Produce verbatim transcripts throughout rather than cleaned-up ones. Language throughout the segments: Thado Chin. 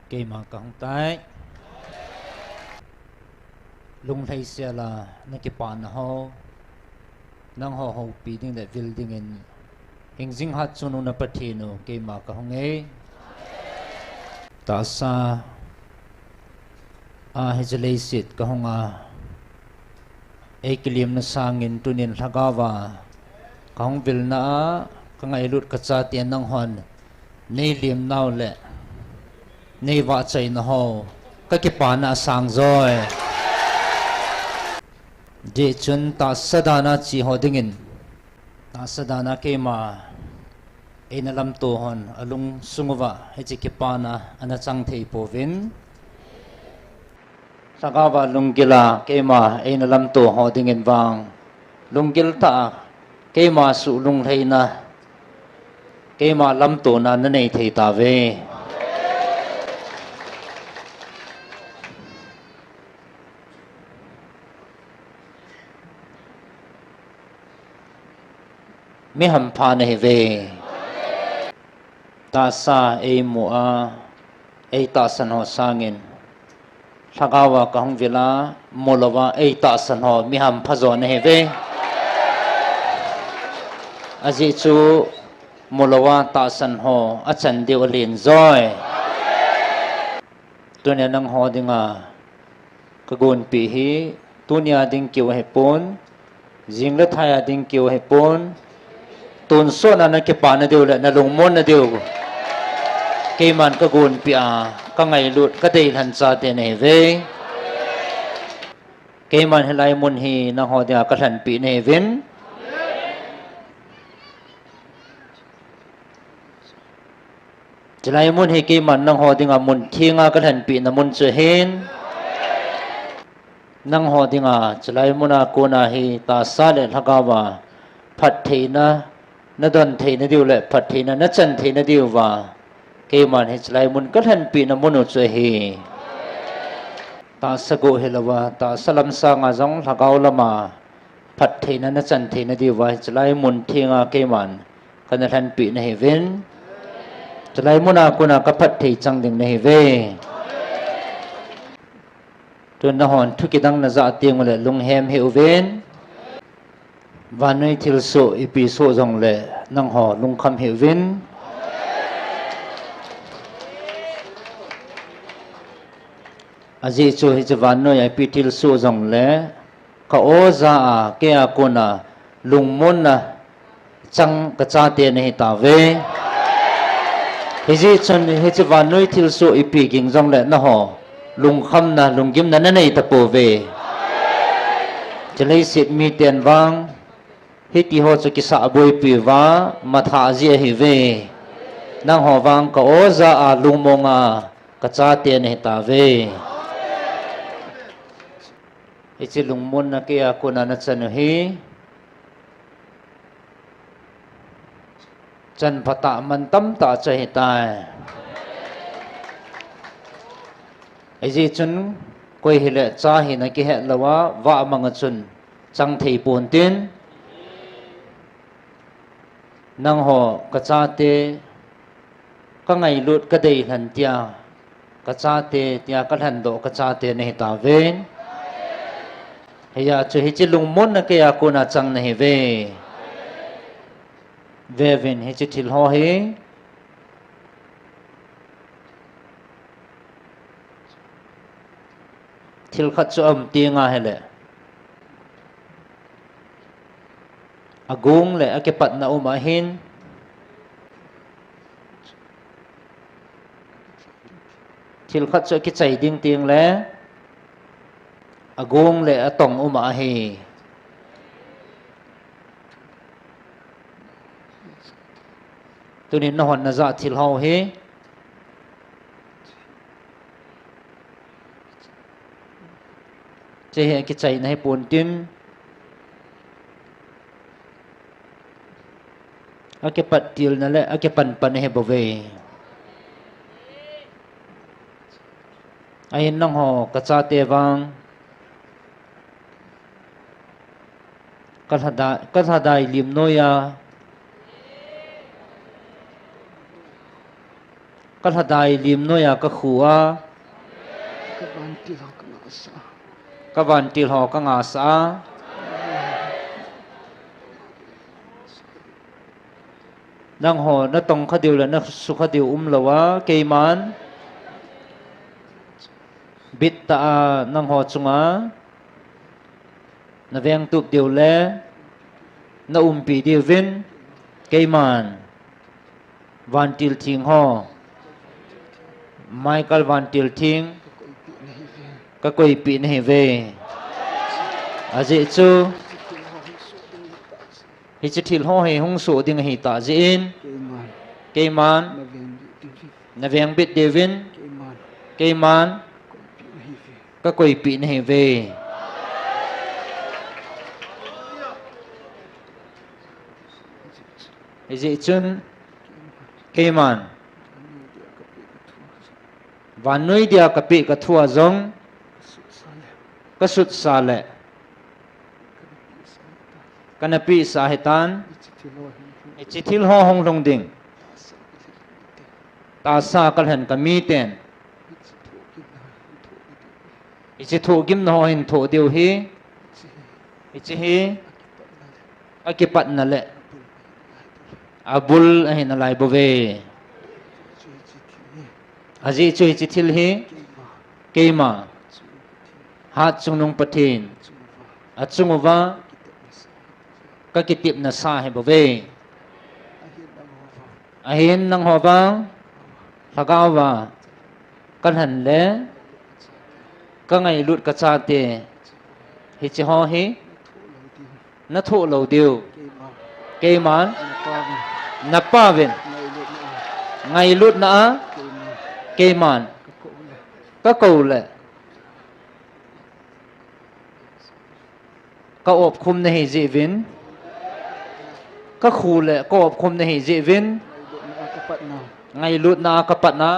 Keima kahung tai. Lunglhai sela nakipana ho, nangho houpi ding le vil dingin, hingjing hatchungnung na Pathen u keima kahung e. Tahsa a hiche leiset kahung a, eikilimna sangin tunin lhagao a kahung vilna a, kangailut kachate nanghon neilimnau le neivahchoina ho, kakipana asang joi. Hijeh chun tahsa dana che ho dingin, tahsa dana keima eina lamto hon alungsung uva hiche kipana ana chang thei pouvin, lhagao a lunggila keima eina lamto ho dingin vang, lunggil tah a keima suh lunglhaina, keima lamtona nanei thei tauve. Mi hampha nahiuve. Tahsa eimu a eitahsan ho sangin, lhagao a kahung vil a, mulouva eitahsan ho mi hampha jo nahiuve. Ajeh chu mulouva tahsan ho achan diu alen joi. Tunia nangho dinga kagonpeh hi tunia ding keu ahipon, jing le thai a ding keu ahipon, tonsot a nakipana diu le nalungmonna diu keiman kagonpeh a, kangailut, kadeilhen chate nahiuve. Keiman hilai mun hi nangho dinga kalhenpeh nahiuvin. Chulai mun hi keiman nangho dinga mun thenga kalhenpehna mun chu ahin. Nangho dinga chulai muna kona hi tahsa le lhagao a phattheina nadon theina diu le phattheina nachan theina diuva, keiman hi chulai mun kalhenpehna mun u chu ahi. Tahsa go hilouva, tahsa lam sanga jong lhagao lama phattheina nachan theina diuva, chulai mun thenga keiman kana lhenpeh nahiuvin. Chulai muna kona kaphatthei chang ding nahiuve. Tun nanghon thu kidang najah tengule lunghem hih uvin. Vannoi thilsoh ipi soh jongle nangho lungkham hih uvin. Ajeh chu hiche vannoiya ipi thilsoh jongle ka-o ja a, keia kona lungmonna chang kachate nahitauve. Hijeh chun hiche vannoi thilsoh ipi ging jongle nangho lungkhamna, lunggimna nanei tapouve. Hiche leiset miten vang hitiho chu kisahboipi uva mathah jeh ahiuve. Nangho vang ka-o ja a, lungmonga kachate nahitauve. Hiche lungmonna keia kona nachan u hi chanphatah, mantamtah chu ahitai. Hijeh chun koi hile cha hina kihet louva vahmanga chun chang thei pontin, nangho kachate, kangailut, kadeilhen tia kachate, tia kalhendoh kachate nahitauve. Hijeh chun hiche lungmonna keia kona chang nahiuve. Veuvin hiche thilho hi thilkhat chu aum tenga hile, agong le akipatna um ahin, thilkhat chu akichai ding tengle agong le atong um ahi. Tunin nahon najah thilho hi hiche hi akichaina hipontin, akipattilna le akipanpana ahibouve. Ahin nangho kachate vang kalhadai, kalhadai lim noiya Ka lhadai lim noiya ka khu a. Ka vantil ho ka ngahsah a. Ka vantil ho ka ngahsah a. Nangho na tong kha diu le na sukha diu umlou a, keiman bit tah a nangho chunga na vengtup diu le na umpi diuvin, keiman vantil theng ho, Michael vantil theng, ka koipeh nahiuve. Ajeh chu hiche thil ho hi hung soh ding ahitah jeh in, keiman na vengbit diuvin, keiman ka koipeh nahiuve. Hijeh chun keiman vannoi dia kapeh kathua jong ka sutsa le kana pehsa ahitan, hiche thil ho hung lhung ding tahsa kalhen kamiten hiche thohgimna ho hin thoh diu hi, hiche hi akipatna le abul ahi nalai bouve. Ajeh chu hiche thil hi keima Hatchungnung Pathen achunguva kakitepna sa ahibouve. Ahin nangho vang lhagaova kalhen le kangailut kachate hiche ho hi nathoh lou diu keiman napauvin ngailutna a keiman kakou le kaopkhum nahi jeh uvin, kakhu le kaopkhum nahi jeh uvin, ngailutna a kapatna,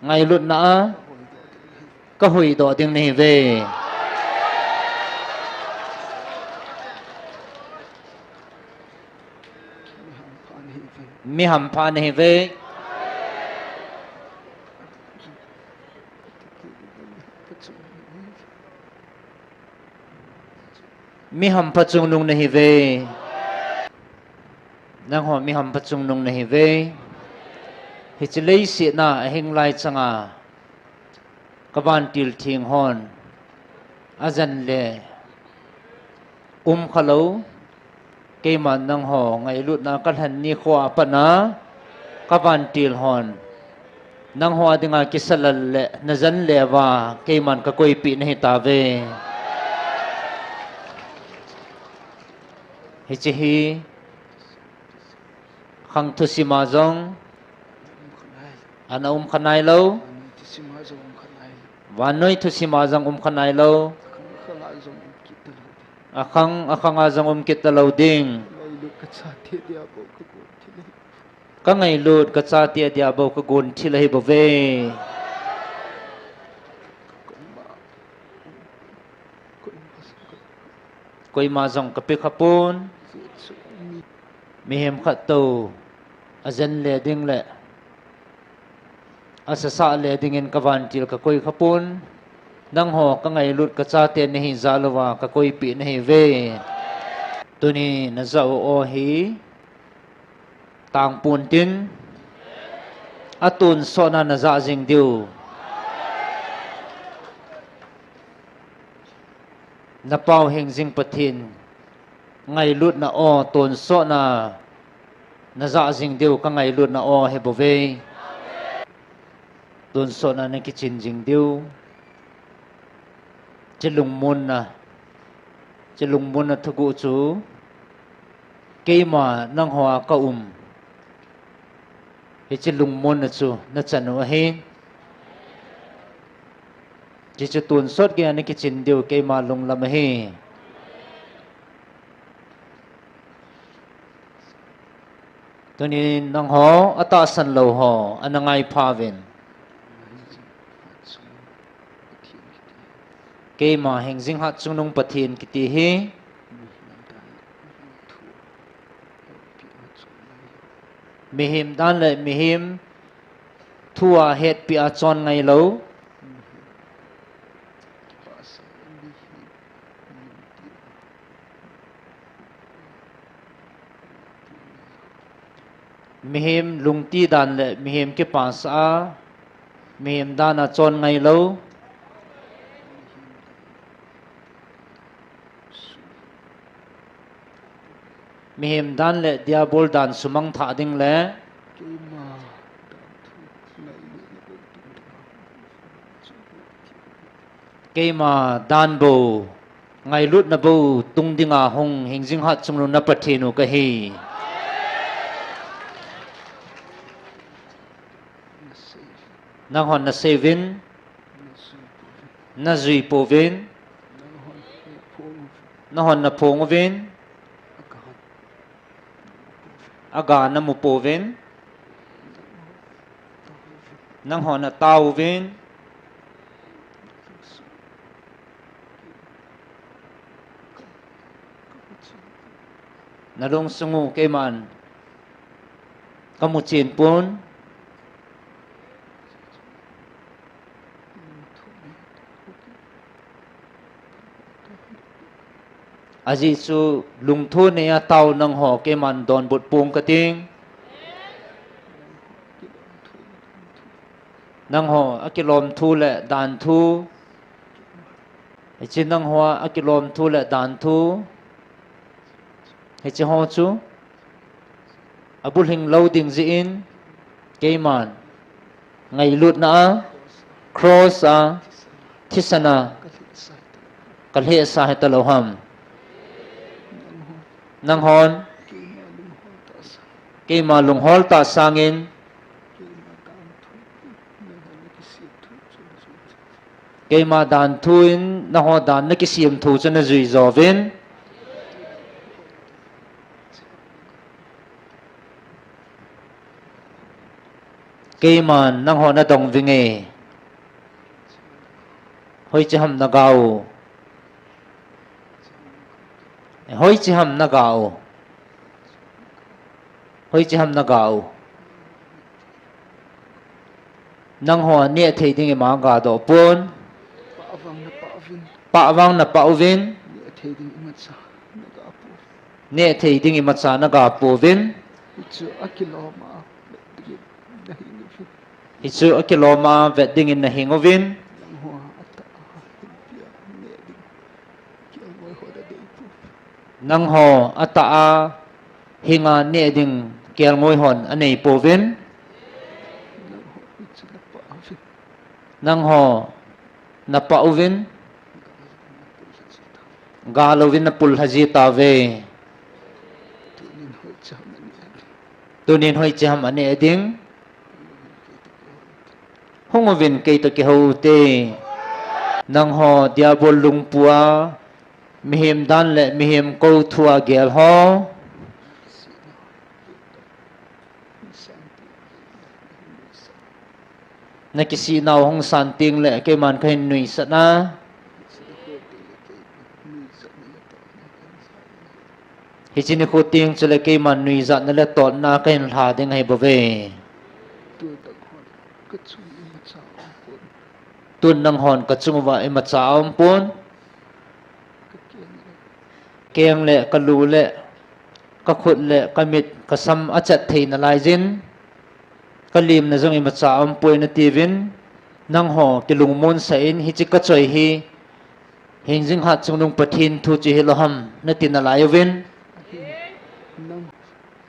ngailutna a kahuhdoh ding nahiuve. Mi hampha nahiuve. Mi hampha chungnung nahiuve. Nangho mi hampha chungnung nahiuve. Hiche leiset a ahing lai changa kavantil theng hon ajen le umkhalou, keiman nangho ngailutna kalhen nikhoa patna kavantil hon nangho dinga kisa lal le najen le uva keiman kakoipeh nahitauve. Hiche hi khang thusima jong ana umkha nailou, vannoi thusima jong umkha nailou, akhang akhanga jong umkit talou ding. Kangailut kachate dia bou kagon thil ahibouve. Koima jong kapeh khapon, mihem khat tou ajen le ding le asasah le dingin kavantil kakoi khapon, nangho kangailut kachate nahi jal uva kakoipeh nahiuve. Tuni najah u aw hi tangpon tin, atonsotna najah jing diu. Napau hingjing Pathen ngailutna aw tonsotna najah jing diu kangailutna aw ahibouve. Tonsotna nakichen jing diu. Hiche lungmonna, hiche lungmonna thuguh chu keima nanghoa kaum, hiche lungmonna chu nachan u ahi. Hiche tonsot geiya nakichen diu keima lunglam ahi. Tunin nangho atahsan lou ho ana ngaipha uvin. Keima hingjing Hatchungnung Pathen kiti hi mihem dan le mihem Thu a hetpi a chon ngailou. Mihem lungti dan le mihem kipasah a, mihem dan a chon ngailou. Mihem dan le diabol dan sumang thah ding le keima dan bou ngailutna bou tung dinga hung hingjing hatchungnung na Pathen u kahi. Nanghon nasei uvin, najui pouvin, nanghon naphong uvin, aga namu pouvin, nanghon nataovin, nalungsung u keiman kamuchen pon. Ajeh chu lungthoneiya tao nangho keiman donbut pong kating. Nangho akilom thu le dan thu. Hiche nangho akilom thu le dan thu. Hiche ho chu abulhing lou ding jeh in keiman ngailutna a, cross a, thisan a, kalhehsa hitalou ham. Nanghon keima lunghol tah sangin keima dan thu in nangho dan nakisem thu chu najui jouvin. Keiman nangho nadong vinge. Hoiche ham naga u? Hoiche ham naga u? Hoiche ham naga u? Nangho nehthei ding ima gadoh pon. Pah vang napah uvin. Nehthei ding imacha naga pouvin. Hichu akiloma vet dingin nahing uvin. Nangho atah a hinga neh ding kelngoi hon anei pouvin. Nangho napah uvin. Galouvin napul lhaji tauve. Tunin hoiche ham aneh ding? Hung uvin keitoh kihou ute. Nangho diabol lungpua, mihem dan le mihem kou thua gel ho. Nakisihnau hung san tengle keiman kahin nuisat a. Hiche nikho teng chule keiman nuijatna le totna kahin lha ding ahibouve. Tun nanghon kachunguva imacha aumpon. Kakeng le kalu le kakhut le kamit kasam achat thei nalaijin, kalemna jong imacha aumpoi natiuvin, nangho kilungmonsah in hiche kachoi hi hingjing hatchungnung Pathen thu chu hilou ham nati nalai uvin.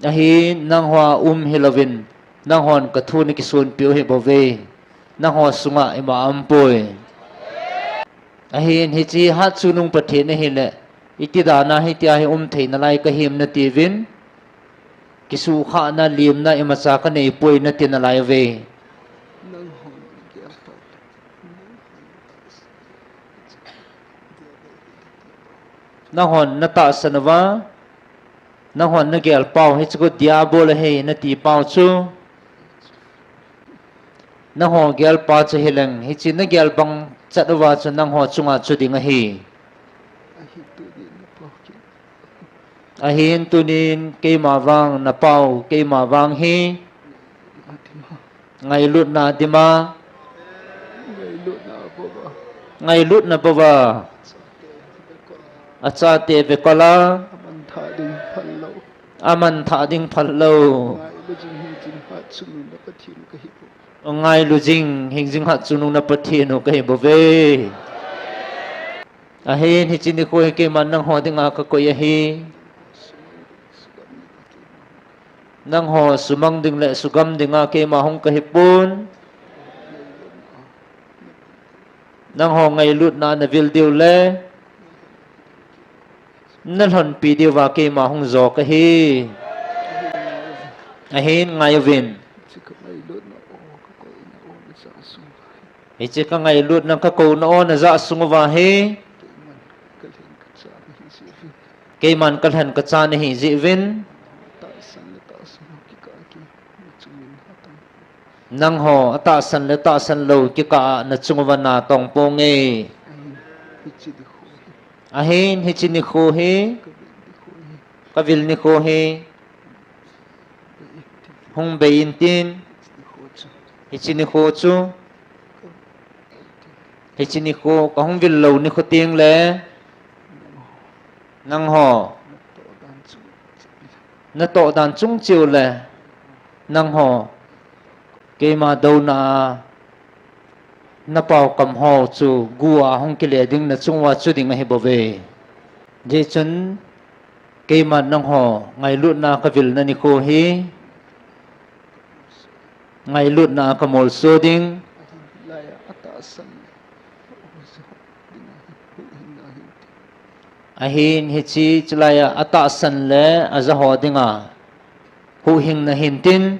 Ahin nangho a um hilouvin, nanghon kathu nakisonpeh u hibouve. Nangho sunga ima aumpoi. Ahin hiche hatchungnung Pathen ahile, iti dana hitia hi um thei nalai kahim natiuvin, kisuhkhahna lemna imacha kaneipoi nati nalai uve. Nanghon natahsan uva, nanghon nagelpau hiche khu diabol ahi nati pau chu, nangho gelpa chu hileng, hiche nagel bang chat uva chu nangho chunga chu ding ahi. Ahin tunin keima vang napau, keima vang hi Ngailutna dima. Ngailutna bova. Ngailutna bova. Achate vekol a. Achate vekol a. Aman tha ding phal lou. Aman tha ding phal lou. Ngailu jing hingjing hatchungnung na Pathen u kahi bou. Ngailu jing hingjing hatchungnung na Pathen u kahi bouve. Ahin hiche nikho hi keiman nangho dinga kakoi ahi. Nangho sumang ding le sugam dinga keima hung kahipon. Nangho ngailutna navil diu le nalhonpi diuva keima hung jo kahi. Ahin ngai uvin. Hiche kangailutna kakouna o najah sung uva hi. Keiman kalhen kachan ahi jeh uvin. Nangho atahsan le tahsan lou kikah a nachung uva natong ponge. Ahin hiche nikho hi kavil nikho hi hung bei intin. Hiche nikho chu hiche nikho kahung vil lou nikho tengle nangho natoh dan chung cheh u le nangho keima douna a napaokam ho chu gu a hung kile ding nachung uva chu ding ahi bouve. Hijeh chun keima nangho ngailutna kavilna nikho hi ngailutna a kamolso ding. Ahin hiche chulai a atahsan le ajaho dinga huhhingna hintin.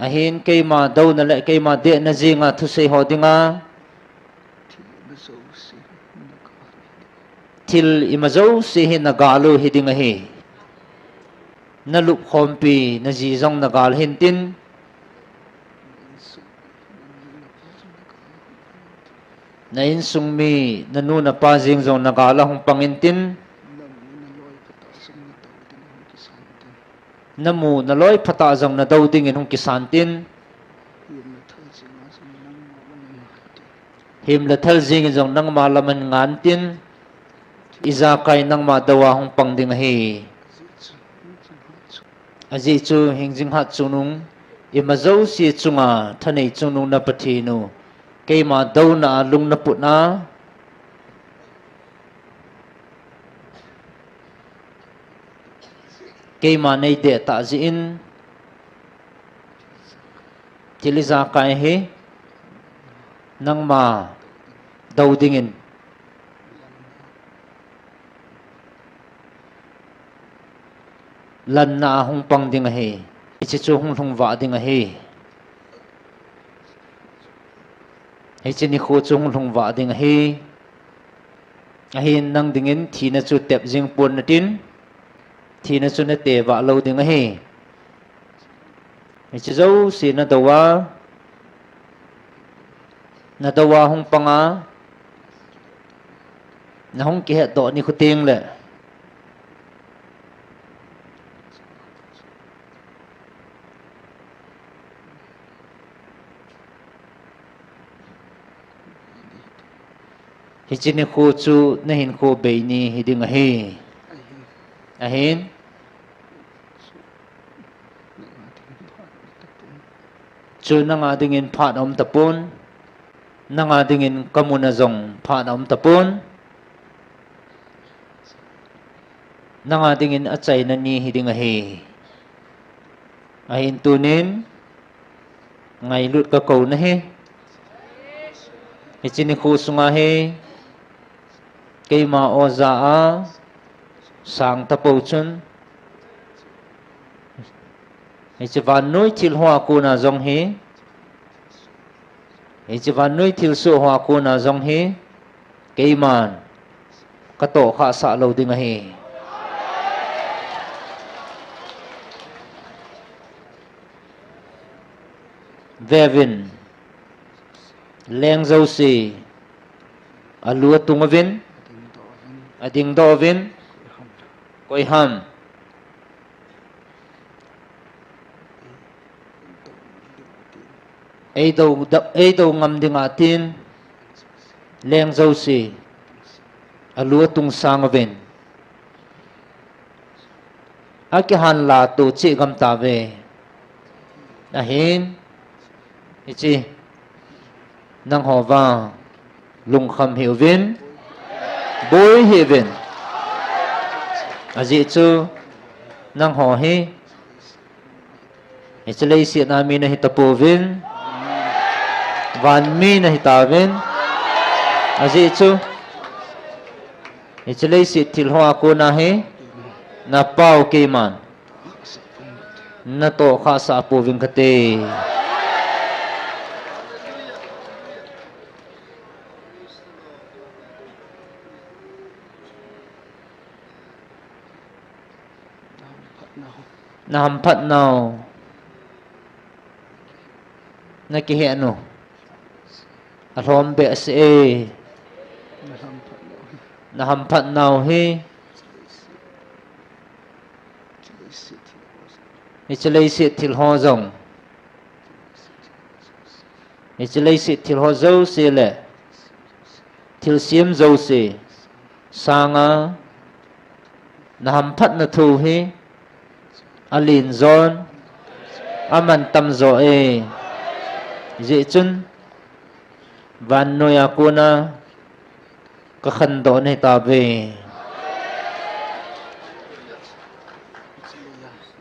Ahin keima douna le keima dehna jenga thusei ho dinga thil ima jouse hi nagal u hiding ahi. Nalupkhompi naji jong nagal hintin. Na insung mi nanu napa jeng jong nagal a hung pang intin. Namu naloi phatah jong nadou dingin hung kisan tin. Himle thal jengin jong nangma lam ahin ngan tin. Ijakai nangma dou a hung pang ding ahi. Ajeh chu hingjing hatchungnung ima jouse chunga thanei chungnung na Pathen u keima douna a lung naputna keima neideh tah jeh in thil ijakai hi nangma dou dingin lanna a hung pang ding ahi. Hiche chu hung lhung vah ding ahi. Hiche nikho chu hung lhung vah ding ahi. Ahin nang dingin thina chu tep jing pon natin, thina chu nate vah lou ding ahi. Hiche jouse nadou a, nadou a hung panga nahung kihetdoh nikho tengle hiche nikho chu nahinkho bei ni hiding ahi. Ahin chu nanga dingin phat aum tapon, nanga dingin kamuna jong phat aum tapon. Nanga dingin achaina ni hiding ahi. Ahin tunin ngailut kakou nahi. Hiche nikho sunga hi keima oja a sang tapou chun hiche vannoi thil hoa kona jong hi, hiche vannoi thilsoh hoa kona jong hi keiman katohkhah sah lou ding ahi. Veuvin, leng jouse alu atung uvin, adingdoh uvin, Koi ham? Ei do, da-, ei do ngam ding atin, leng jouse, alu atung sang uvin. Akihan la tu chi gam tave. Ahin, hichi, nangho vang lungkham hih uvin, boi hih uvin. Ajeh chu, nangho hi, hiche leiset a mi nahi tapouvin, van mi nahi tauvin. Ajeh chu, hiche leiset thil ho a kona hi, napau keiman natoh khah sah pouving kate. Nahamphat nau. Nakihet nu. Alhom behseh e. Nahamphat nau hi. Hiche leiset thil ho jong. Hiche leiset thil ho jouse le thilsem jouse sanga nahamphatna thu hi alen jon, amantam jo e. Hijeh chun, vannoiya kona kakhandoh nahi tave.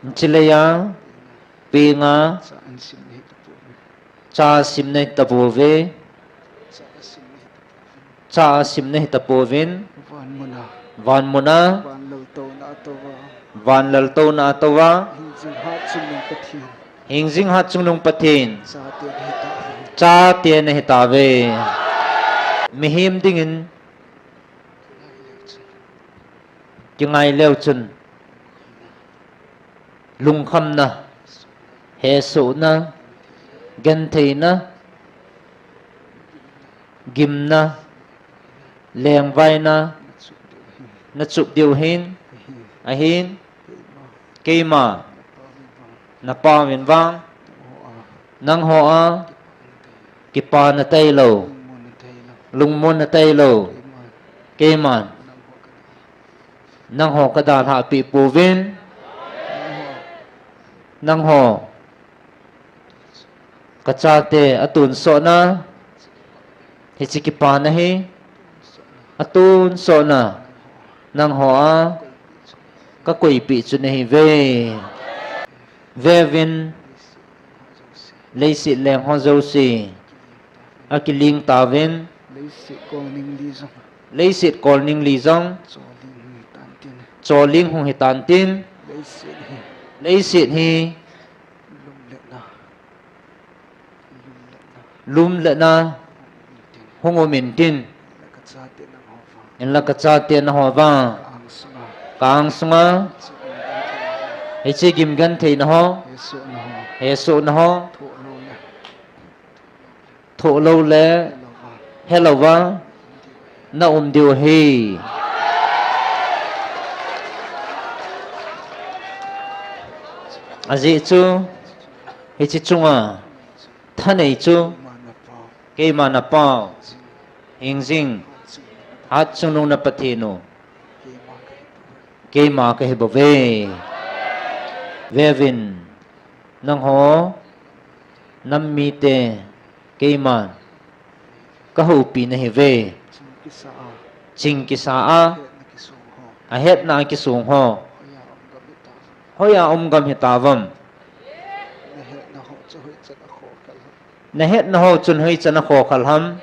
Hiche leiya, penga, cha sim nahi tapouve. Cha sim nahi tapouvin. Van muna. Van muna. Van laltouna a touva. Van laltouna a touva. Hingjing hatchungnung Pathen. Hingjing hatchungnung Pathen. Chate nahi tave. Chate nahi tave. Mihem dingin. Kingai leu chun. Lungkhamna, hesohna, gentheina, gimna, lengvaina, nachup diu hin, ahin, keima, napauvin vang, nangho a, kipana tailou, lungmonna tailou, keiman, nangho kadalhah peh pouvin, nangho, kachate atonsotna, hiche kipana hi, atonsotna, nangho a, kakoipeh chu nahiuve. Veuvin, leiset leng ho jouse, akiling tauvin, leiset kolning li jong, choling hung hitan tin, leiset hi, lum le na hung um intin, hinla kachate nangho vang, ka-ang sunga, hiche gim gentheina ho, hesohna ho, thoh lou le, helouva, naum diu ahi. Ajeh chu, hiche chunga, thanei chu, keima napau, hingjing, hatchungnung na Pathen u, keima kahibouve. Veuvin, nangho, nam mite, keiman, kahoupi nahiuve. Ching kisa a, ahetna a kisong ho, hoiya um gam hitauvem? Nahetna ho chun hoichan akhokhel ham?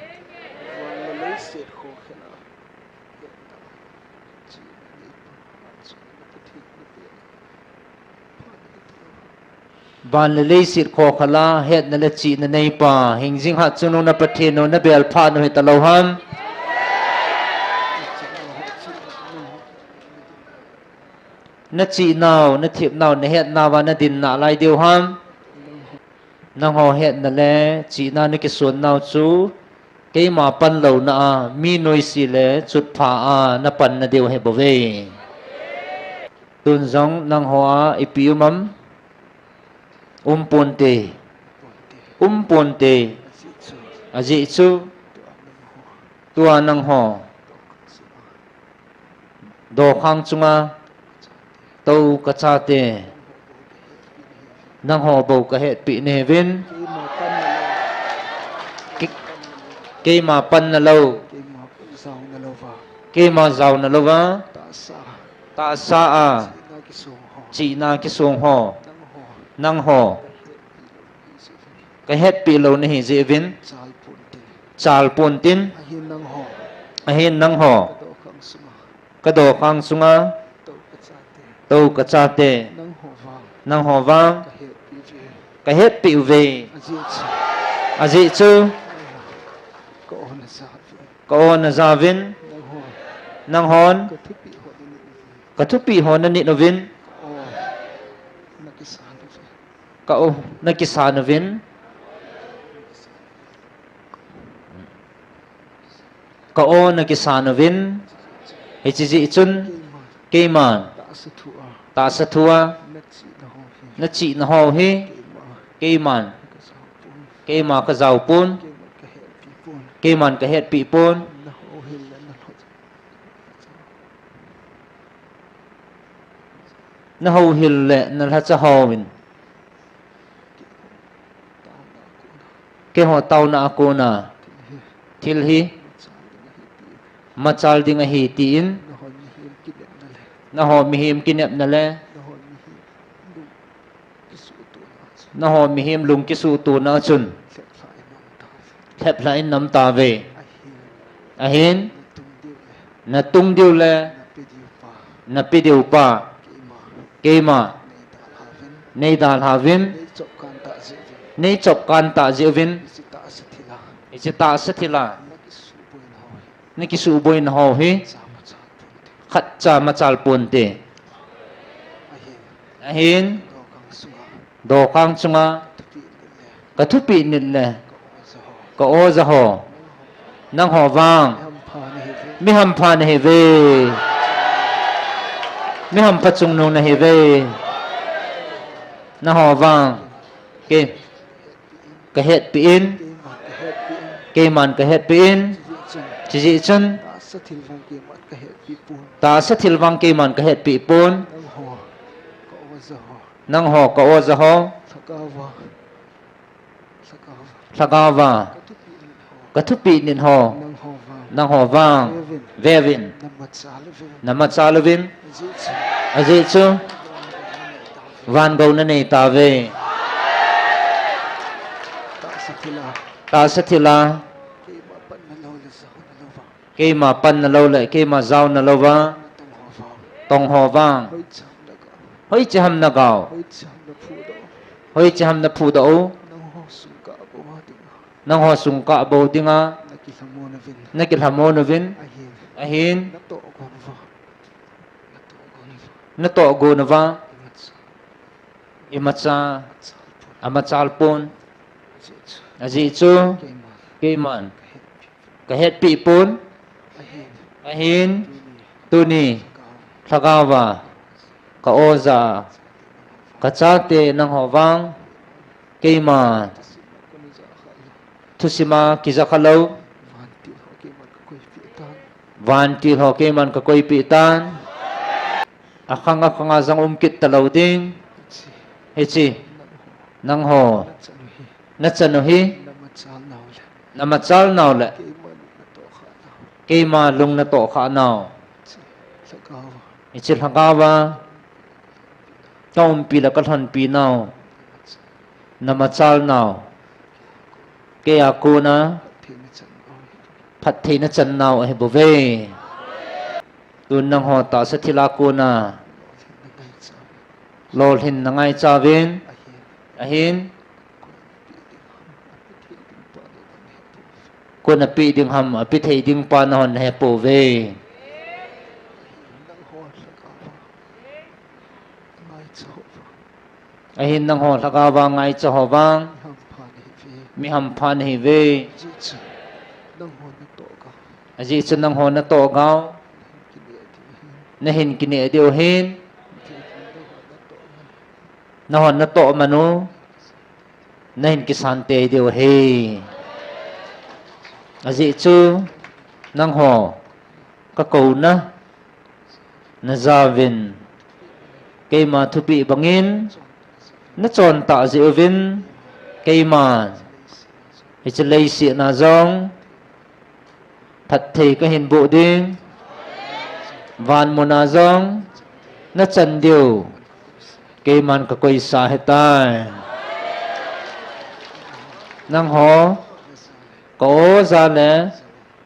Van le leiset khokhel a hetna le chihna neipa, hingjing hatchungnung na Pathen u nabel phat u hitalou ham? Nachihnau, nathepnau, nahetnauva nadin nalai diu ham? Nangho hetna le chihna nakisonnau chu, keima panlouna a, mi noise le chutpha a napanna diu ahibouve. Tun jong nangho a ipi um am? Um ponte. Um ponte. Ajeh chu tua nangho dokhang chunga tou kachate, nangho bou kahetpeh nahiuvin. Ke-, keima panna lou, keima jaona louva, tahsa a chihna kisong ho, nangho kahetpeh lou nahi jeh uvin, chal pontin. Ahin nangho kadokhang sunga tou kachate, nangho vang kahetpeh uve. Ajeh chu ka-o najauvin, nanghon kathupeh ho nanit uvin, ka-o nakisan uvin, ka-o nakisan uvin. Hiche jeh chun keiman tahsa thua nachihna ho hi keiman, keima kajao pon, keiman kahetpeh pon. Nahouhil le nalhacha hovin keiho taona a kona thil hi machal ding ahi tin, nangho mihem kinepna le nangho mihem lungkisuhtona chun lheplhah in nam tauve. Ahin natung diu le nape diu pa keima neidalhauvin, neichopkan tah jeh uvin, hiche tahsa thil a nakisuhboina ho hi khatcha machal ponte. Ahin dokhang chunga kathupeh nit le ka-o jaho, nangho vang mihampha nahiuve. Mihampha chungnung nahiuve. Nangho vang kei kahetpeh in, keiman kahetpeh in. Hiche jeh chun tahsa thil vang keiman kahetpeh pon. Nangho ka-o jaho, lhagaova kathupeh nit ho, nangho vang veuvin, namachal uvin. Ajeh chu van gou nanei tauve. Tahsa thil a keima panna lou le keima jaona louva tongho vang hoiche ham nagao, hoiche ham naphudoh u? Nangho sungkah bou dinga nakilhamon uvin. Ahin natohgon uva imacha amachal pon. Ajeh chu keiman kahetpeh pon. Ahin tuni lhagaova ka-o ja kachate nangho vang keima thusima kija khalou vantil ho keiman kakoipeh tan. Akhang akhanga jong um kit talou ding. Hiche nangho nachanu hi namachal nau le keima lung natohkhah nau, hiche lhagaova kaumpi le kalhonpi nau, namachal nau, keia kona phattheina chan nau ahibouve. Tun nangho tahsa thila kona lolhinna ngaichauvin, ahin koi napeh ding ham apeh thei ding pa nahon nahepouve. Ahin nangho lhagaova ngaicha ho vang mihampha nahiuve. Ajeh chu nangho natohgao nahin kineh diu ahin Nahon natoh manu, nahin kisan tei diu ahi. Ajeh chu, nangho, kakouna, najauvin, keima thupeh bangin, nachon tah jeh uvin, keima, hiche leiset a jong, phatthei kahin boh ding, van muna jong, nachan diu, keiman kakoisa ahitai. Nangho, ka-o ja le,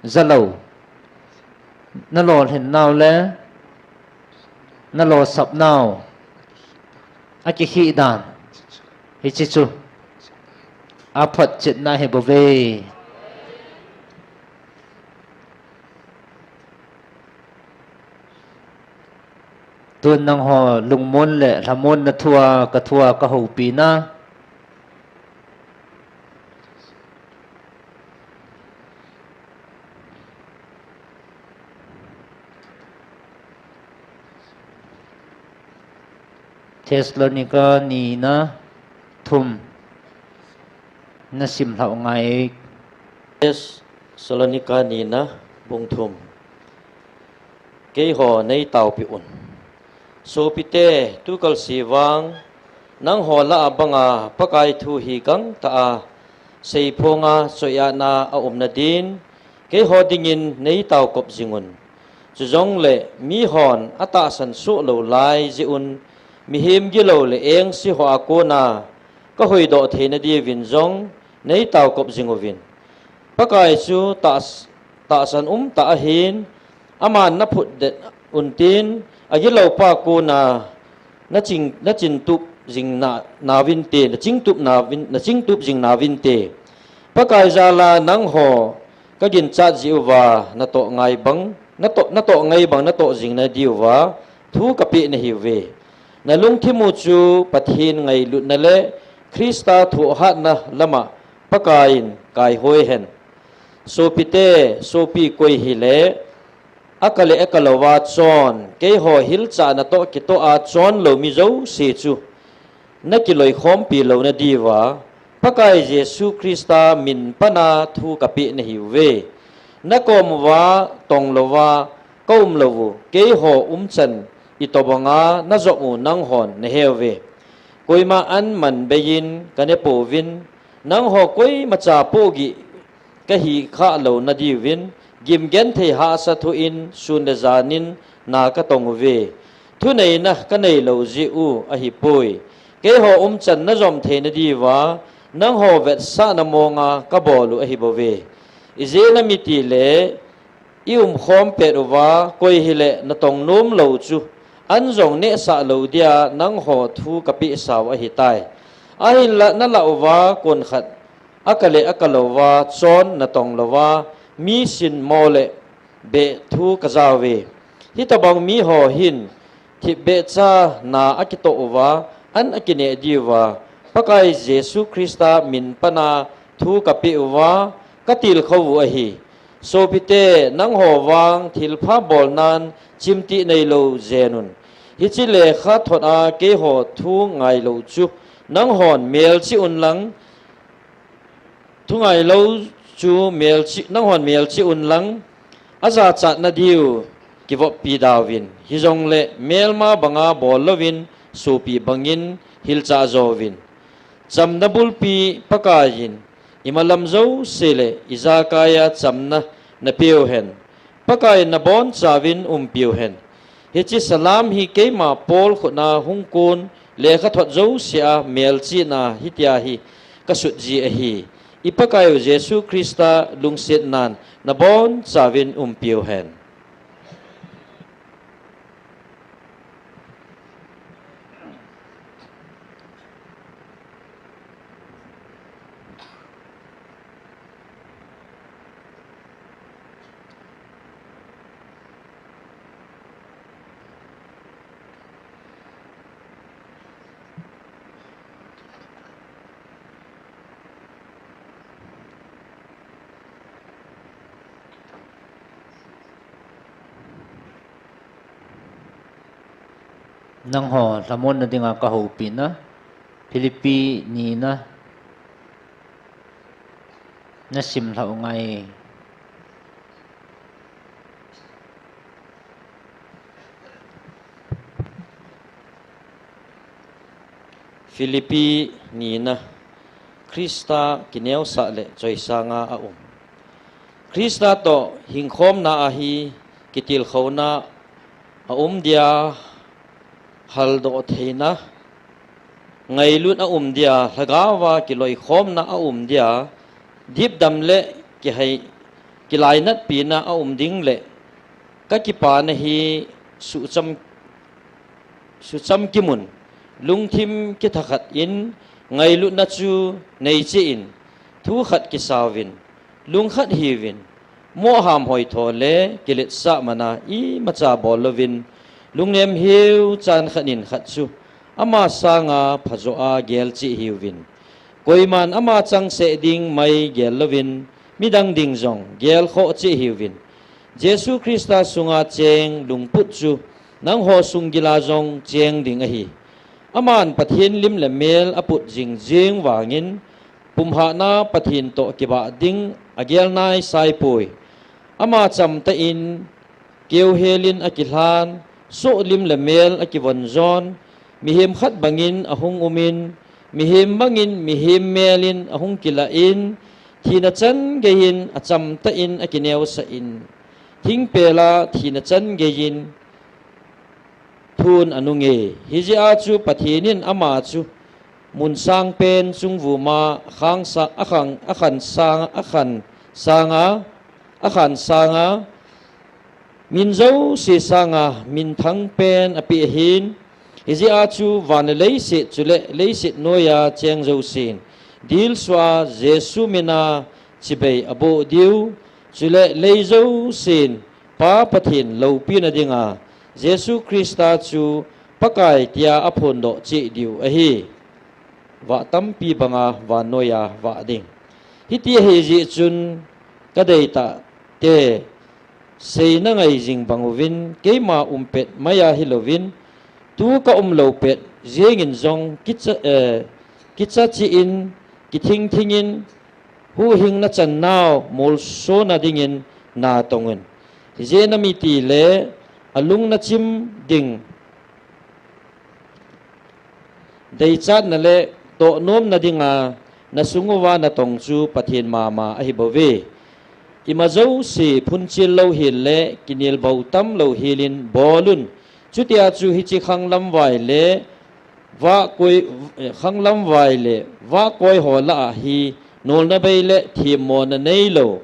jalou, nalolhin nau le, nalosap nau, akikhih dan, hiche chu, aphotchetna ahibouve. Tun nangho lungmon le lhamonna thua kathua kahoupina. Thessalonica nina thum nasim lhau ngai. Thessalonica nina bung thum. Keiho neitaopi un. Sopite, tukal se vang, nangho lah a banga Pakai thu hi gangtah a seiphonga choiatna aumna din, keiho dingin neitaokop jingun. Chujongle mihon atahsan soh lou lai jeh un, mihem gilou le engse ho a kona kahoidoh theina diuvin jong neitaokop jinguvin. Pakai chu tahs-, tahsan umtah ahin, aman naphutdet untin, agiloupa kona nachin, nachintup jing na, nauvinte, nachingtup nauvin, nachingtup jing nauvinte. Pakai jala nangho kaginchat jeh uva natoh ngai bang, natoh, natoh ngai bang natoh jing nadiuva thu kapeh nahiuve. Nalungthim u chu Pathen ngailutna le Christa thohhatna lama Pakaiyin kaihoi hen. Sopite, sopi koi hile, akale akalouva chon, keiho hilchahna toh kitoh a chon lou mi jouse chu nakiloikhompi louna diuva, Pakai Jesu Christa min pana thu kapeh nahiuve. Nakom uva tonglouva kaum lou u, keiho umchan itobanga najom u nanghon naheuve. Koima an man beiyin kanepouvin, nangho koimacha pohgih kahi khah louna diuvin, gimgenthei hahsa thoh in sun le janin na katong uve. Thuneina kaneilou jeh u ahipoi. Keiho umchan najom theina diuva, nangho vetsahna monga kabol u ahibouve. Ijeh inem itile, iumkhom pet uva, koi hile natong nom lou chu, an jong nehsah lou dia nangho thu kapehsau ahitai. Ahinla nalah uva konkhat, akale akalouva chon natong louva, mi sin mo le beh thu kajauve. Hitobang miho hin thipbehcha na akitoh uva, an akineh diuva, Pakai Jesu Christa min pana thu kapeh uva, katilkhou u ahi. Sopite, nangho vang thilpha bolnan chimtih neilou jenun. Hiche lekhathot a keiho thu ngailou chu, nanghon melchih unlang, thu ngailou chu melchih, nanghon melchih unlang, ajachatna diu kivoppi dauvin. Hijongle melma banga bol louvin sopi bangin hilchah jouvin. Chamna bulpi Pakaiyin, imalam jouse le ijakaiya chamna napeuhen. Pakaiyin nabonchauvin umpiuhen. Hiche salam hi keima Paul khutna hungkon lekhathot jousea melchihna hitia hi kasutji ahi. I Pakaiu Jesu Christa lungsetnan nabonchauvin umpiuhen. Nangho lhamonna dinga kahoupina, Philippi nina nasim lhah u ngai. Philippi nina. Krista kineosah le choisanga aum. Krista toh hingkhomna ahi kitilkhouna aum dia, haldoh theina, ngailut aum dia, lhagaova kiloikhomna aum dia, dipdam le kihei, kilainatpina aum ding le, kakipana hi sucham, sucham kimun, lungthim kithakhat in, ngailutna chu neicheh in, thu khat kisauvin, lungkhat hiuvin, moham hoitho le kiletsah mana imacha bol louvin, lungnem hiu chan khat in khat chu ama sanga phajoh a gelcheh hiuvin. Koiman ama changseh ding mai gel louvin, midang ding jong gelkhoh cheh hiuvin. Jesu Krista sunga cheng lungput chu nangho sunggila jong cheng ding ahi. Aman Pathen lim le mel aput jingjing vangin, pumhahna Pathen toh kibah ding agel naisaipoi. Ama chamtah in keuhelin akilhan, sohlim le mel akivon jon, mihem khat bangin ahung umin, mihem bangin mihem melin ahung kilah in, thina chan geiyin achamtah in akineosah in, thingpela thina chan geiyin thun anunge. Hijeh a chu Pathen in ama chu mun sangpen chungvuma khangsa, akhang, akhan sang, akhan sanga, akhan sanga, min jouse sanga minthang pen apeh ahin. Hijeh a chu van le leiset chule leiset noiya cheng jousen dilsua Jesu mina chibai aboh diu, chule lei jousen Pa Pathen loupina dinga Jesu Krista chu Pakai tia aphondoh cheh diu ahi. Vah tampi banga vannoiya vah ding. Hiti ahi jeh chun kadeitah te, seina ngai jing bang uvin, keima umpet maiya hilouvin, tu kaum lou pet jengin jong kicha, eh, kicha cheh in, kithing thingin, huhhingna channau molsona dingin natong un. Hijeh a namiti le alung nachim ding, deichatna le tohnomna dinga nasung uva natong chu Pathen mama ahibouve. Ima jouse phunchil louhel le kinelbou tam louhelin bolun. Chutia chu hiche khanglamvai le vahkoi, eh, khanglamvai le vahkoi ho lah a hi nolna bei le themmona neilou,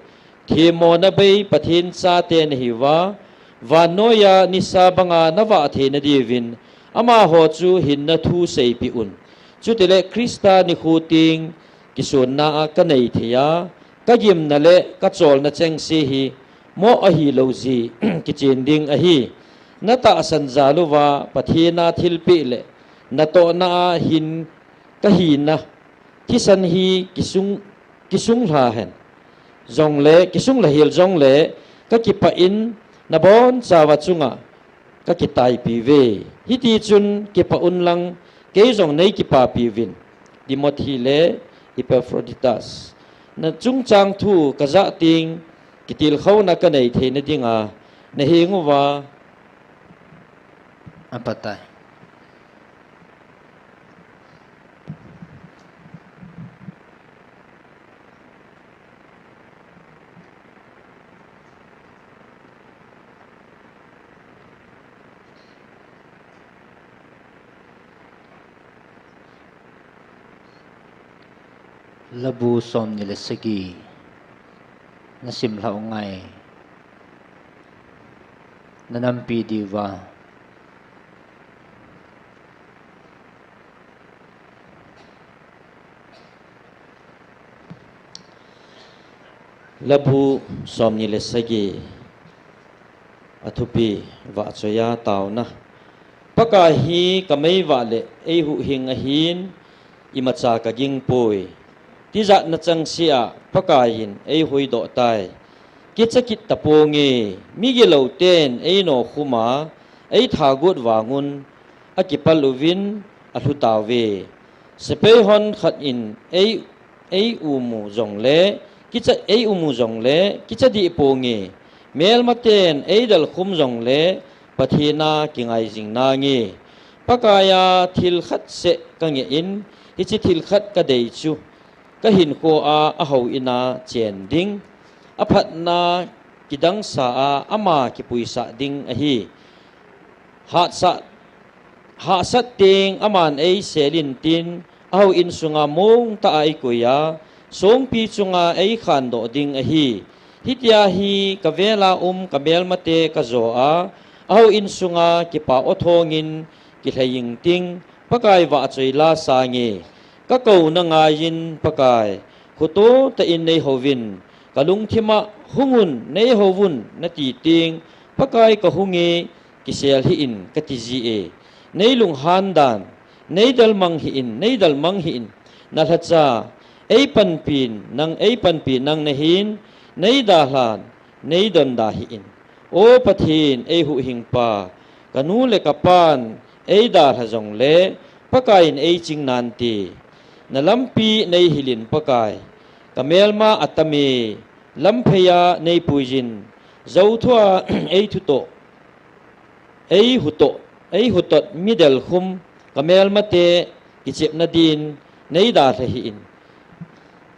themmona bei Pathen chate nahiuva, vannoiya nisa banga navah theina diuvin, amaho chu hinna thu seipeh un. Chutile Krista nikho teng kisonna a kanei thei a, kagimna le kacholna chengse hi moh ahilou jeh kichen ding ahi. Natahsan jal uva Pathen a thilpeh le natohna a hin kahina thisan hi kisung, kisunglha hen. Jongle, kisunglha hel jongle, kakipah in nabonchauva chunga kakitaipiuve. Hitichun kipah unlang, kei jong neikipapiuvin. Timothy le Epaphroditus. Nachungchang thu kajah teng, kitilkhouna kanei theina dinga, naheng uva. Apatai. Labu somni le sagi, nasim lhah u ngai, nanampi diuva. Labu somni le sagi, athupi, vahchoiya taona. Pakai hi kameivah le eihuhhing ahin, imacha kagingpoi. Tijatna chengse a Pakaiyin eihuhdoh tai. Kicha kit taponge, migilou ten einokhum a eithagot vangun akipal uvin alhutauve. Sepai hon khat in ei, ei umu jongle, kicha, ei umu jongle, kicha dih ponge. Melmaten ei dalkhum jongle, Pathen a kingai jing nange. Pakaiya thil khat seh ka ngeh in, hiche thil khat ka dei chu, ka hinkhoa ahou in a chen ding, aphatna kidangsa a ama kipuisah ding ahi. Hahsat, hahsat teng aman ei selin tin, ahou in sunga mongtah a ei koi a, songpi chunga ei khandoh ding ahi. Hitia hi ka vela um ka melmate ka jo a, ahou in sunga kipa o thongin kilhei ing ting, Pakai vahchoi la sange. Ka kouna ngaiyin Pakai, khuto tah in nei houvin, ka lungthim a hung un nei houvun nati teng, Pakai ka hunge, kisel hih in kati ji e. Nei lunghan dan, nei dalmang hih in, nei dalmang hih in, na lhacha, ei panpin, nang ei panpin nang nahin, nei dalhan, nei donda hih in. O Pathen, ei huhhingpa, ka nu le ka pan ei dalha jongle, Pakai in ei ching nante. Na lampi nei hilin Pakai, ka melma atame, lamphei a nei puiyin, jou thua ei thutoh, ei hutoh, ei hutot mi dalkhum, ka melmate kichepna din, nei dalha hih in.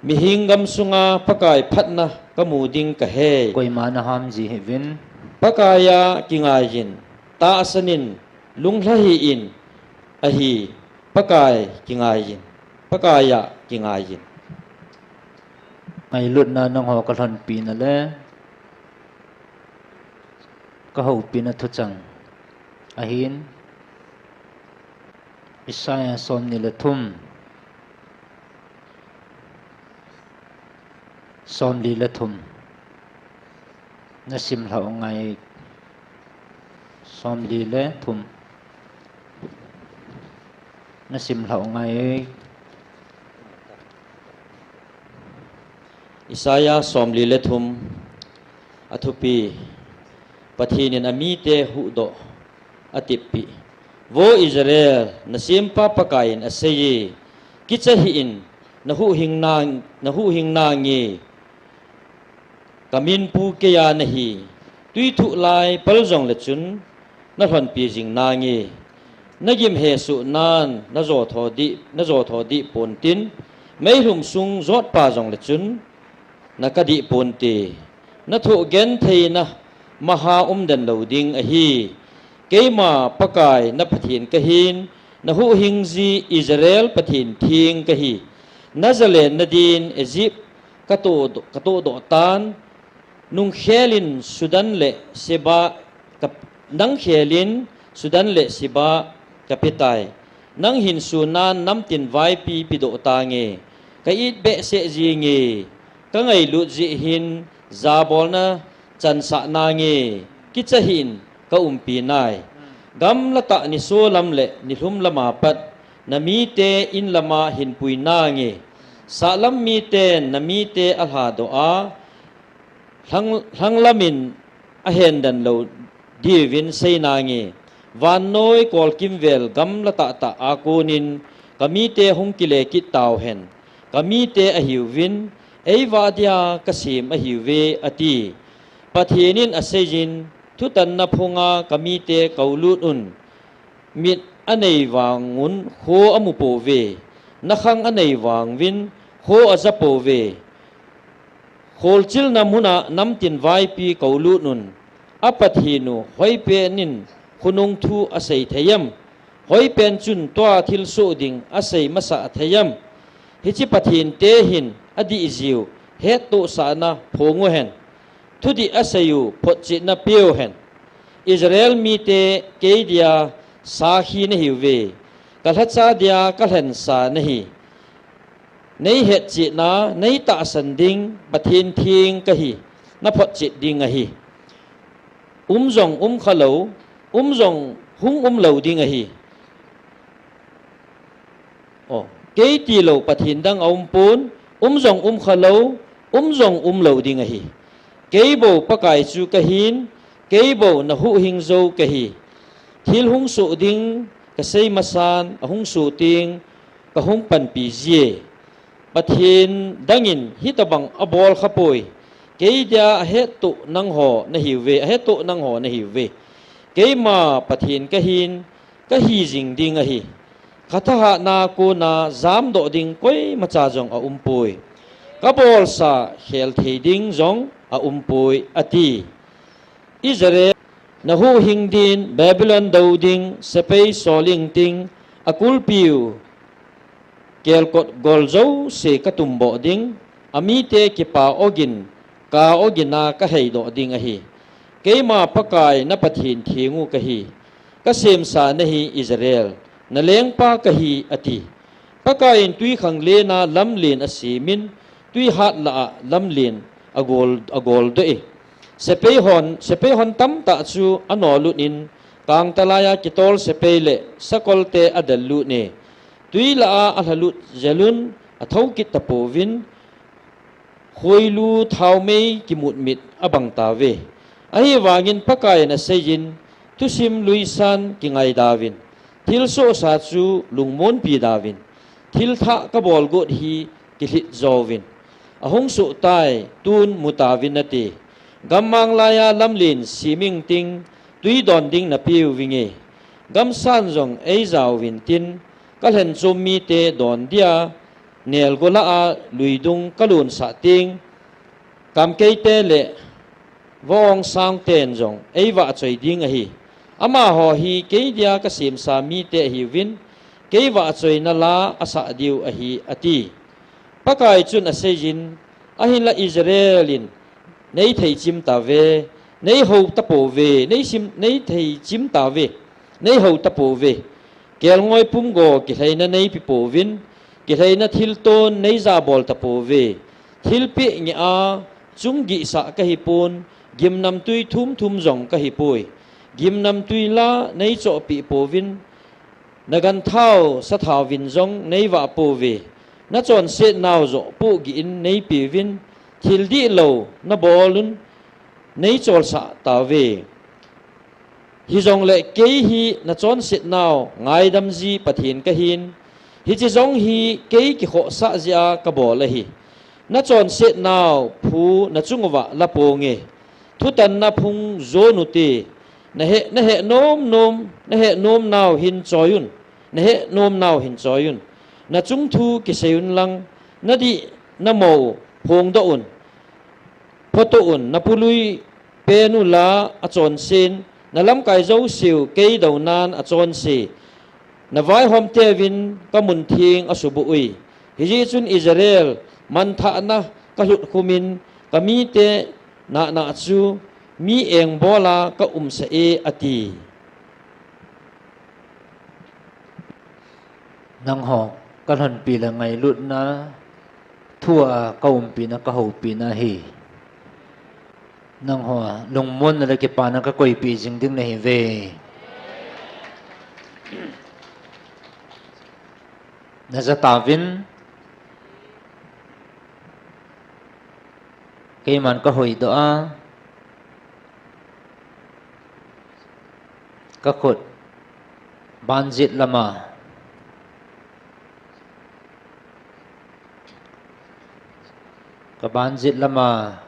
Mihing gam sunga Pakai phatna ka mu ding ka he. Koima na ham ji hih vin. Pakaiya kingaiyin, tahsan in, lunglha hih in, ahi, Pakai kingaiyin, Pakaiya kingaiyin. Ngailutna nangho ka lhonpina le ka houpina thuchang ahin, Isaiah somni le thum, somli le thum. Na simlhah u ngai, somli le thum. Na simlhah u ngai. Isaiah somli le thum. Athupi, Pathen in amite huhdoh, atippi. Vo Israel, na sempa Pakai in aseiye, kicha hih in, na huhhing na, na huhhing nange, ka min pu keiya nahi, tui thuh lai pal jongle chun, na lhonpi jing nange. Na gim hesoh nan, na jo tho dih, na jo tho dih pontin, meilhum sung jotpa jongle chun, na ka dih ponte. Na thoh gentheina maha umden lou ding ahi. Keima Pakai na Pathen kahin, na huhhing ji Israel Pathen theng kahi. Na zalenna din Egypt ka toh, ka tohdoh tan, nung khelin Sudan le Seba ka, nang khelin Sudan le Seba ka petai. Nang hin sun nan namtin vaipi pedoh tange. Ka it behseh jinge. Ka ngailut jeh hin jabolna chansah nange. Kicha hih in ka umpi nai. Gamla tah nisolam le nilhum lama pat na mite in lama hinpui nange. Sahlam miten na mite alhadoh a, lhang, lhanglamin ahendan lou diuvin sei nange. Vannoi kolkimvel gamla tahtah a konin ka mite hung kile kit tauhen. Ka mite ahiuvin, eivah dia kasem ahiuve, ati. Pathen in aseijin, thutanna phunga ka mite koulut un. Mit anei vangun kho amu pouve. Nakhang anei vanguvin kho aja pouve. Kholchilna muna namtin vaipi koulut un. A Pathen u hoipen in khonung thu asei thei em? Hoipen chun tua thilsoh ding asei masa thei em? Hiche Pathen te hin adih jiu hettohsahna phong uhen. Thudih asei u photchetna peuhen. Israel mite kei dia sakhi nahiuve. Ka lhacha dia kalhensa nahi. Nei hetchetna, nei tahsan ding, Pathen theng kahi, na photchet ding ahi. Um jong um khalou, um jong hung um lou ding ahi. O, kei tilou Pathen dang aumpon, um jong um khalou, um jong um lou ding ahi. Kei bou Pakai chu kahin, kei bou na huhhing jou kahi. Thil hung soh ding kasei masan, ahung soh teng, kahung panpi jie. Pathen dangin hitobang abol khapoi. Kei dia ahettoh nangho nahiuve, ahettoh nangho nahiuve. Keima Pathen kahin, kahi jing ding ahi. Kathahatna kona jamdoh ding koimacha jong aumpoi. Kabolsa khel thei ding jong aumpoi, ati. Israel, nahuhhing din, Babylon dou ding, sepai soling ting, akulpiu kelkot gol jouse katumboh ding, amite kipa ogin, ka ogina kaheidoh ding ahi. Keima Pakai na Pathen thengu kahi, kasemsa nahi Israel, nalengpa kahi, ati. Pakaiyin twikhanglen a lamlen asemin, twihat lah a lamlen agol, agoldoh e. Sepai hon, sepai hon tamtah chu anolutin, kangtalai a kitol sepai le sakolte adellut e. Twi lah a alhalut jelun athoukit tapouvin, khoilu thaomei kimutmit abang tauve. Ahivangin Pakaiyin aseiyin, thusim luisan kingaidauvin, thilsohsa chu lungmonpi dauvin, thilthah kabolgot hi kilhit jouvin, ahung sohtai, tun mutauvin ati. Gammang laiya lamlen seming ting, twi don ding napeuvinge. Gamsan jong eijauvin tin, kalhenchom mite don dia, nelgo lah a luidung kalunsah ting, kamkeite le vaongsangten jong eivahchoi ding ahi. Amaho hi kei dia kasemsa mite ahiuvin, kei vahchoina la asah diu ahi, ati. Pakai chun aseiyin, ahinla Israel in neitheichim tauve, neihou tapouve, neisim, neitheichim tauve, neihou tapouve. Kelngoi pumgo kilheina neipepouvin, kilheina thilton neijabol tapouve. Thilpeh ngeh a chung gihsah kahipon, gimnamtwi thumthum jong kahipoi. Gimnamtwi la neichohpeh pouvin, naganthao sathaovin jong neivah pouve. Nachonsetnau joh pohgih in neipeuvin, thil dihlou nabolun neicholsah tauve. Hijongle kei hi nachonsetnau ngaidamji Pathen kahin, hiche jong hi kei kikhohsah jeh a kabol ahi. Nachonsetnau phu nachung uva laponge. Thutanna phung jonute, nahe, nahe nomnom, nahe nomnau hin choiyun, nahe nomnau hin choiyun. Nachung thu kiseiyun lang, nadih namo phongdoh un. Photo un, napului pen ula achonsen, nalamkai jouseu kei dounan achonse. Navaihomteuvin kamuntheng asuboh ui. Hijeh chun Israel, manthahna kalhutkhumin, kamite nahnah chu mi engbola kaumsah e, ati. Nangho kalhonpi le ngailutna thua kaumpina, kahoupina hi. Nangho lungmonna le kipana kakoipeh jing ding nahiuve. Najatauvin, keiman kahoidoh a, kakhut banjet lama, kabanjet lama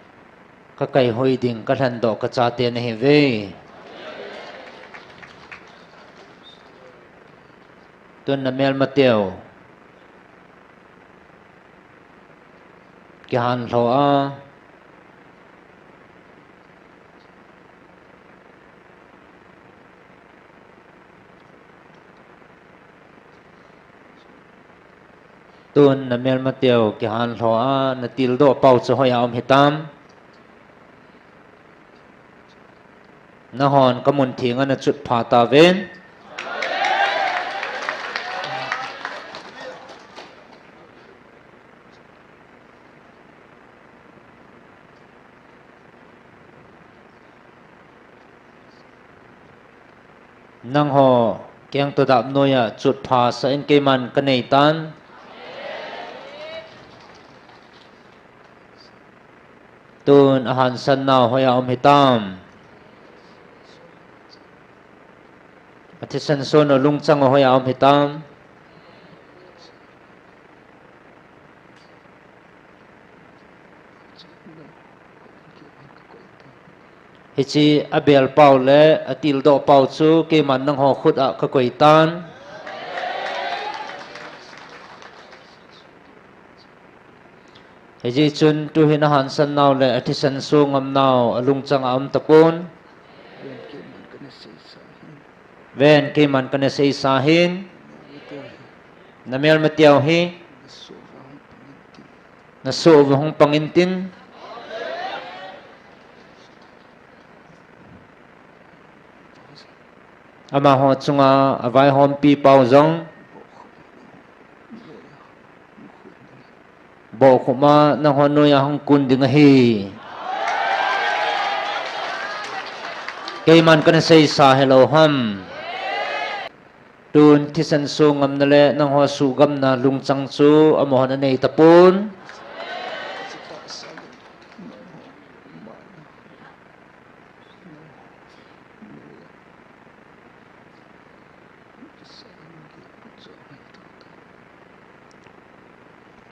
kakaihoi ding, kalhendoh kachate nahiuve. Tun namelmateu kihanlho a, tun namelmateu kihanlho a, natildoh pau chu hoiya um hitam? Nanghon kamuntheng a nachutpha tauvin. Nangho kengto dap noiya chutpha sah in, keiman kaneitan. Tun ahansannau hoiya um hitam? Athisan son u lungchang u hoiya um hitam? Hiche abel pau le atildoh pau chu keiman nangho khut a kakoi tan. Hijeh chun tuhin ahansan nau le athisan so ngam nau alungchang a um tapon. Ven, keiman kana seisa hin. Namelma teu hi. Nasoh uva hung pang intin. Amaho chunga avaihompi pau jong. Bohkhup ma nangho noiya hung kun ding ahi. Keiman kana seisa hilou ham. Tun thisan so ngamna le nangho suhgamna lungchang chu amahon anei tapon.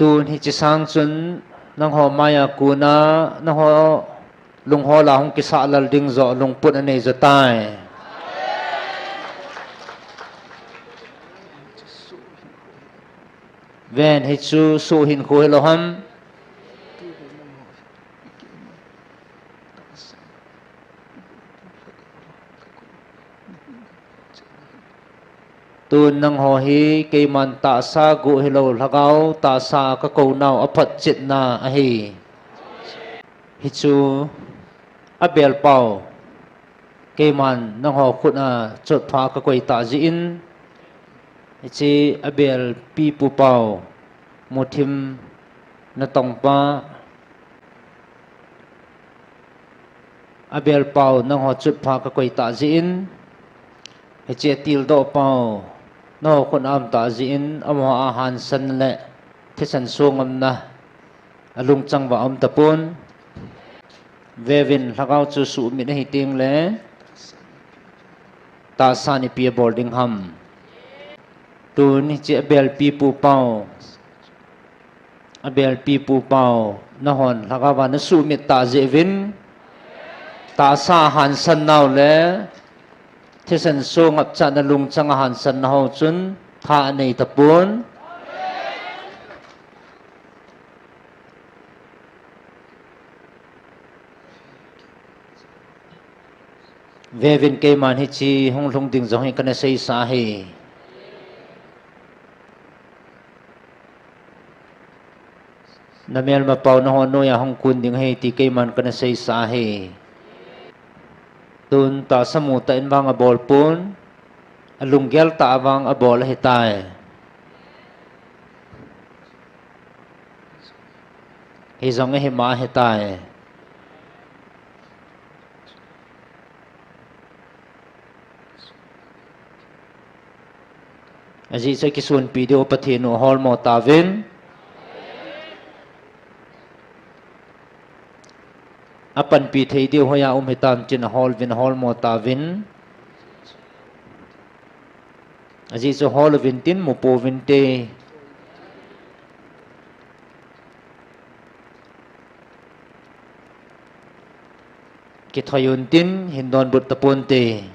Tun hiche sang chun nangho maiya kona nangho lunghol a hung kisah lal ding joh lungput anei jo tai. Ven, hichu suh hinkho hilou ham. Tun nangho hi keiman tahsa guh hilou lhagao tahsa kakou nau aphotchetna ahi. Hichu abel pau keiman nangho khut a chotpha kakoi tah jeh in, hiche abel pipu pau muthim natongpa abel pau nangho chotpha kakoi tah jeh in, hiche atildoh pau nangho khut a um tah jeh in, amaho a hansan le thisan so ngamna alungchang uva um tapon. Vevin, lhagao chu suhmit ahi tengle tahsa in ipi abol ding ham. Tun hiche abel pipu pau, abel pipu pau nahon lhagao va nasuhmit tah jeh uvin, tahsa ahansan nau le thisan so ngapchatna lungchang ahansan nau chun tha anei tapon. Vevin, keiman hiche hung lhung ding jong hi kana seisa ahi. Namelma pau nangho noiya hung kun ding ahi ti keiman kana seisa ahi. Tun tahsa mu tah in vang abol pon, alunggel tah a vang abol ahitai. Hijong ahima ahitai. Ajeh chu akisonpi diu Pathen u aholmo tauvin. Apanpi thei diu hoiya um hitam tin ahol uvin, aholmo tauvin. Ajeh chu hol uvin tin, mu pouvinte. Kithoi untin, hin donbut taponte.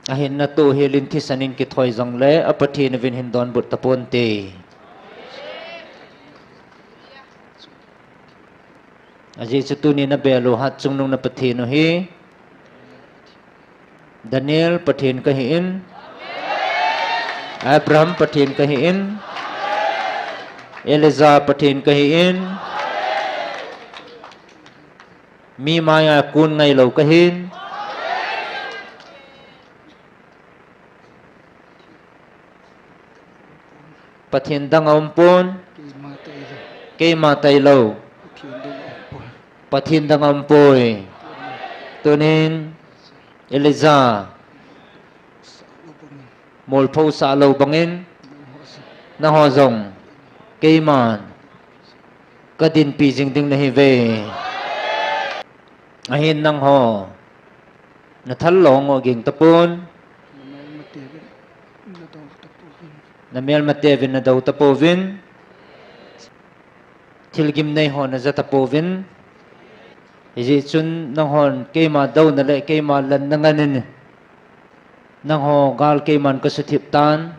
Ahinna toh helin thisan in kithoi jongle, a Pathen uvin hin donbut taponte. Ajeh chu tunin abel u Hatchungnung na Pathen u hi Daniel Pathen kahin, Abraham Pathen kahin, Elijah Pathen kahin, mi maiya kon ngailou kahin. Pathen dang aumpon. Keima tailou. Pathen dang aumpoi. Tunin Elijah molpho sah lou bangin, nangho jong keiman kadinpi jing ding nahiuve. Ahin nangho nathal lou hung ging tapon. Namelmatevin nadou tapouvin. Thilgimnei ho naja tapouvin. Hijeh chun nanghon keima douna le keima lanna nganin, nangho gal keiman kasuthip tan.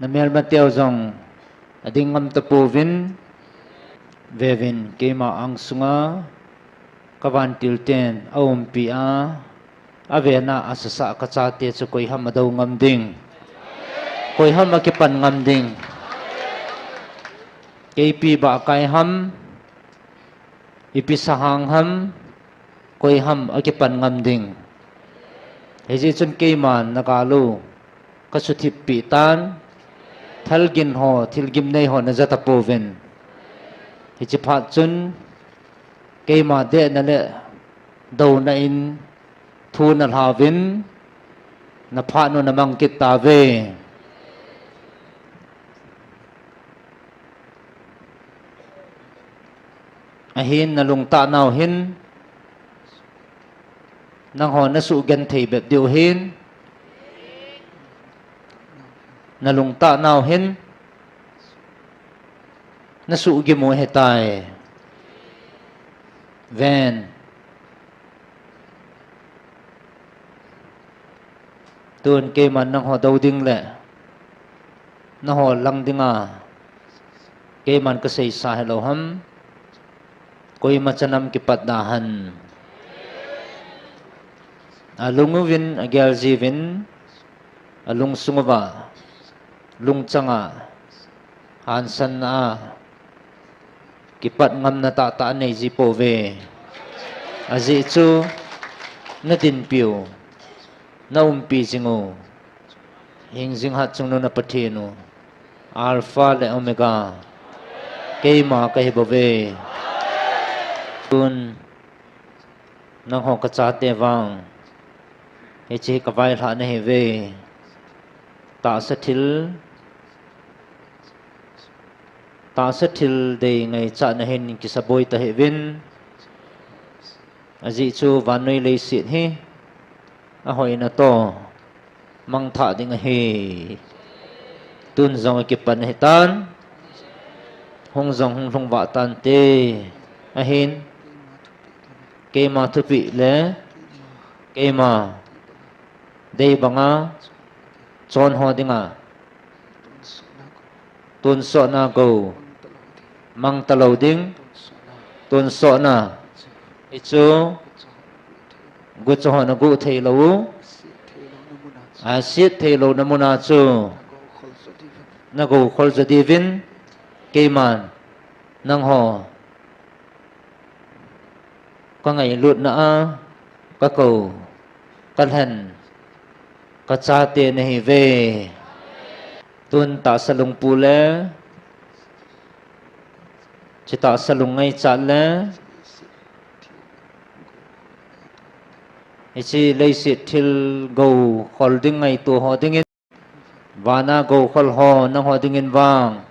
Namelmateu jong ading ngam tapouvin. Veuvin, keima angsunga kavantilten aumpia, avena asasa kachate chu koiham adou ngam ding? Koiham akipan ngam ding? Keipi bahkai ham, ipi sahang ham, koiham akipan ngam ding? Hijeh chun keiman nagal u kasuthippi tan. Thilgin ho, thilgimnei ho naja tapouvin. Hiche phat chun keima dehna le douna in thu nalhauvin, naphat u namang kit tauve. Ahin nalungtahnau hin, nangho nasugenthei bep diu hin, nalungtahnau hin nasuhgimu ahitai. Ven. Tun keiman nangho dou ding le nangho lang dinga keiman kaseisa hilou ham? Koima chanam kipat da hen. Alung uvin, agel jiuvin, alungsung uva, lungchanga hansanna a kipat ngamna tahtah anei jipouve. Ajeh chu nadinpiu, naumpi jingu, hingjing hatchungnung Pathen u, Alpha le Omega, keima kahibouve. Tun nangho kachate vang hiche kavailhah nahiuve. Tahsa thil, tahsa thil dei ngaichatna hin kisaboi tahih uvin. Ajeh chu vannoi leiset hi ahoina toh mangthah ding ahi. Tun jong akipan ahitan. Hung jong hung lhungvah tante. Ahin, keima thupeh le keima dei banga chonho dinga tonsotna gou mang talou ding. Tonsotna, hichu guchu hon aguh theilou u, aset theilouna muna chu nagou khol jo diuvin, keiman nangho kangailutna a kakou, kalhen, kachate nahiuve. Tun tahsa lungpu le, hiche tahsa lung ngaichat le, hiche leiset thil gou khol ding ngaito ho dingin, vana gou khol ho nangho dingin vang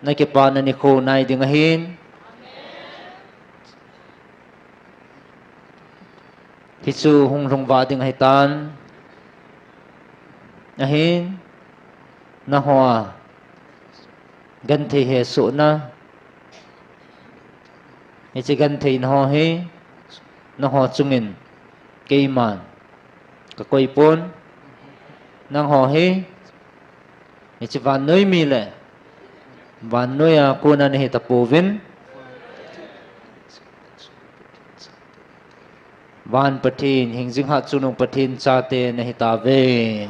nakipana nikho nai ding ahin. Hichu hung lhungvah ding ahitan. Ahin, nangho a genthei hesohna, hiche gentheina ho hi nangho chungin keiman kakoipon. Nangho hi hiche vannoi mi le vannoiya kona nahi tapouvin, van Pathen, hingjing hatchungnung Pathen chate nahitauve.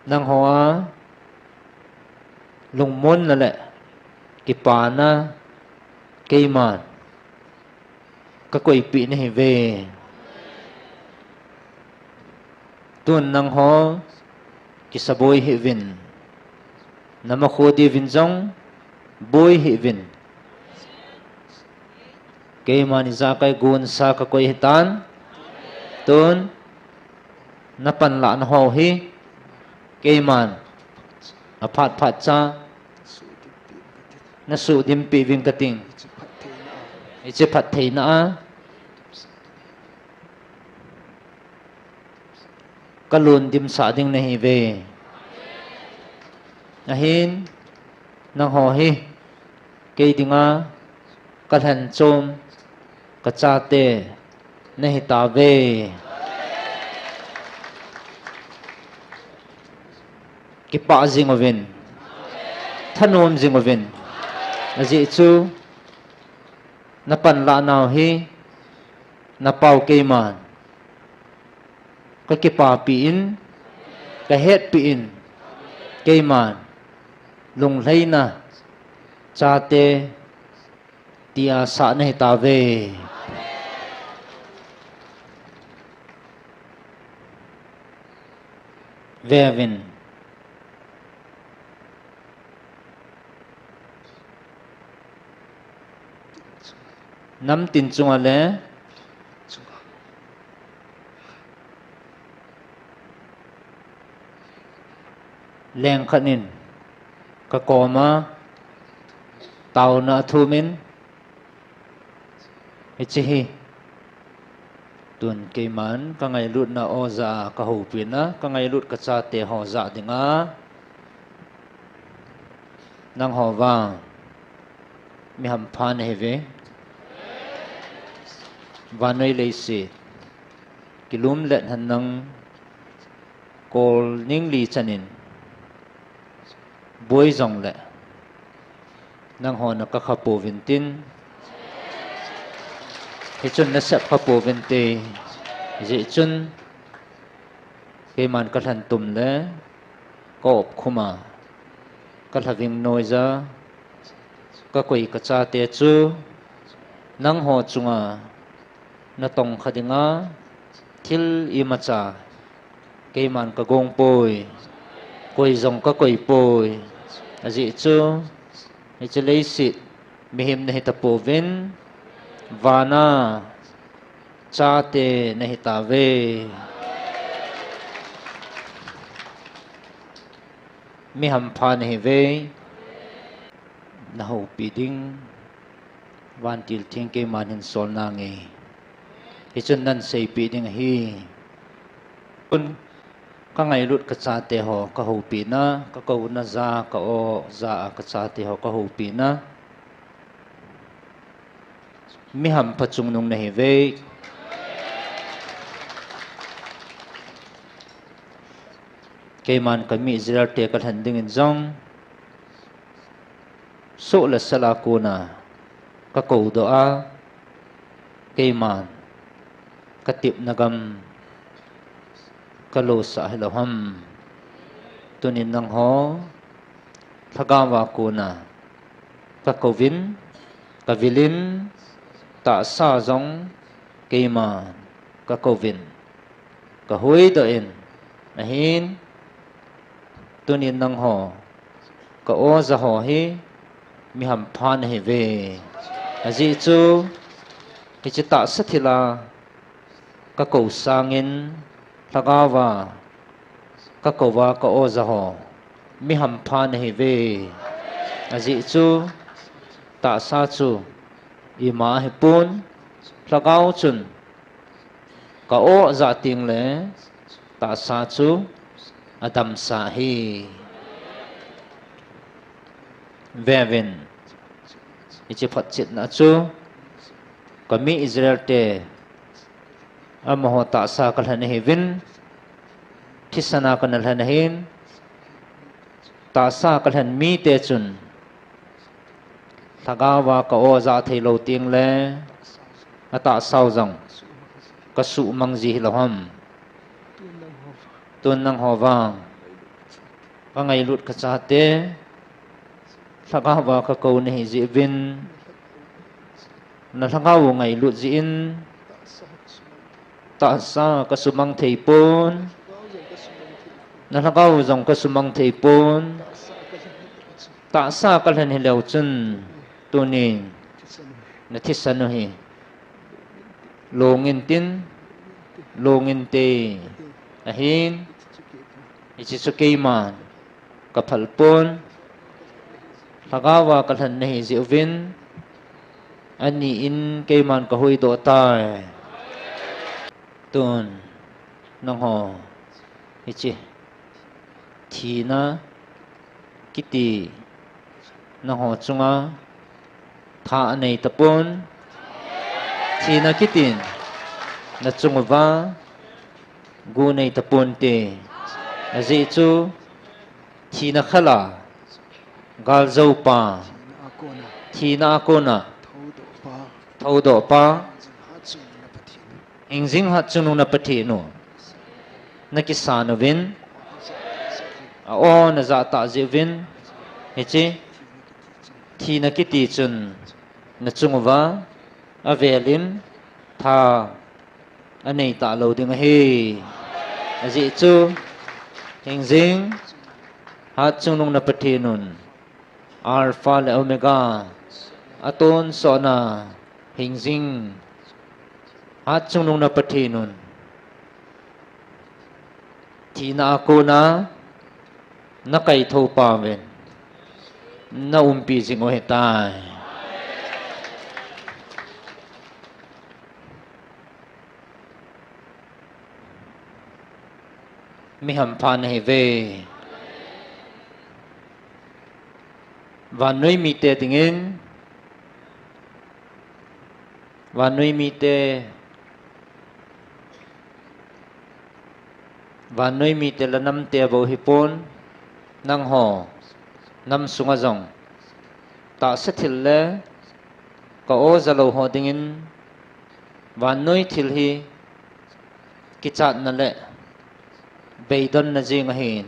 Nangho a lungmonna le kipana keiman kakoipeh nahiuve. Tun nangho kisaboi hih uvin, namakho diuvin jong boi hih uvin. Keiman ijakai gonsa kakoi ahitan. Tun napanlahna ho hi keiman aphat phatcha nasuhdimpeh uving kating. Hiche phattheina a kalun dimsah ding nahiuve. Ahin, nangho hi kei dinga kalhenchom kachate nahitauve. Kipah jing uvin, thanom jing uvin. Ajeh chu napanlah nau hi napau keiman kakipapi in, kahetpi in, keiman lunglhaina chate tia sah nahitauve. Veuvin. Namtin chunga le lengkhat in kakoma taona athumin, hiche hi tun keiman kangailutna aw jah a kahoupina, kangailut kachate ho jah dinga nangho vang mi hampha nahiuve. Vannoi leiset kilumlet henlang kol ningli chanin boi jongle nanghon nakakha pouvin tin, hichun nasep kha pouvin te, hijeh chun keiman kalhentum le kaopkhum a kalhaving noija kakoi kachate chu nangho chunga natongkha dinga thil imacha keiman kagong poi, koi jong kakoi poi. Ajeh chu hiche leiset mihem nahita pouvin, vana chate nahitauve. Mi hampha nahiuve. Nahoupi ding vantil theng keiman hinsol nange. Hichun nahin seipeh ding ahi. Tun kangailut kachate ho kahoupina, kakouna jah a, ka-o jah a kachate ho kahoupina, mi hampha chungnung nahiuve. Keiman kami Israel te kalhen dingin jong soh le sal a kona kakoudoh a, keiman katepna gam kalosah hilou ham. Tunin nangho lhagao a kona kakouvin, kavilin, tahsa jong keiman kakouvin, kahuhdoh in, ahin, tunin nangho ka-o jaho hi mi hampha nahiuve. Ajeh chu hiche tahsa thil a kakou sangin lhagao a kakouva ka-o jaho mi hampha nahiuve. Ajeh chu tahsa chu ima ahipon, lhagao chun ka-o jah tengle tahsa chu adamsah ahi. Veuvin, hiche photchetna chu kami Israel te amaho tahsa kalhen ahiuvin, thisan a kana lhen ahin, tahsa kalhen mite chun lhagao a ka-o jah theilou tengle atahsau jong kasuhmang ji hilou ham. Tun nangho vang kangailut kachate lhagao a kakou nahi jeh uvin, nalhagao u ngailut jeh in tahsa kasumang theipon, nalhagao u jong kasumang theipon, tahsa kalhen hileu chun tunin nathisan u hi longin tin, longin te, ahin, hiche chu keiman kaphal pon, lhagao a kalhen nahi jeh uvin, Ani in keiman kahuhdoh tai. Tun, nangho, hiche, thina kiti, nangho chunga tha anei tapon, thina kitin nachung uva gu nei taponte. Ajeh chu thina khala galjoupa, thina a kona thoudohpa, hingjing hatchungnung na Pathen u nakisan uvin, a-o najah tah jeh uvin, hiche thina kiti chun nachung uva avel in tha anei talou ding ahi. Ajeh chu hingjing hatchungnung na Pathen un Alpha le Omega, atonsotna hingjing hatchungnung na Pathen un thina a kona nakaithoupa uvin naumpi jing u ahitai. Mi hampha nahiuve. Vannoi mite dingin, vannoi mite, vannoi mite le namte bou hipon, nangho nam sunga jong tahsa thil le ka-o jalou ho dingin vannoi thil hi kichatna le beidonna jeng ahin,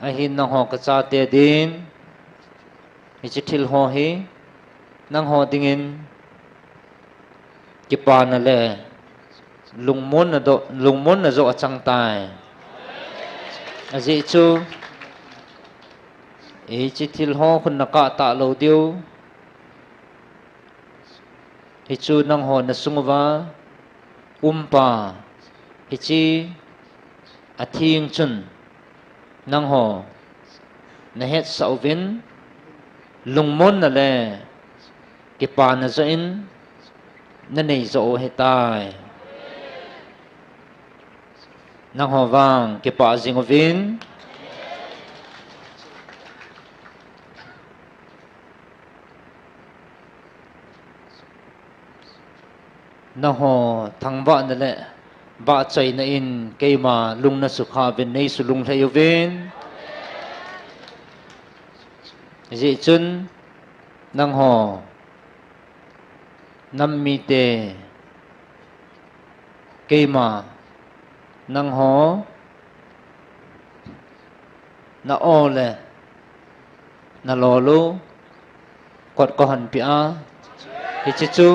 ahin nangho kachate din hiche thil ho hi nangho dingin kipana le lungmonna joh, lungmonna joh achang tai. Ajeh chu hiche thil ho khun nakah talou diu, hichu nangho nasung uva umpa, hiche atheng chun nangho nahetsah uvin, lungmonna le kipana joh in nanei joh u ahitai. Nangho vang kipah jing uvin. Nangho thangvahna le vahchoina in keima lung nasukha uvin, neisu lunglhai uvin. Hijeh chun nangho nam mite, keima nangho na-o le nalol u kot kahonpeh a, hiche chu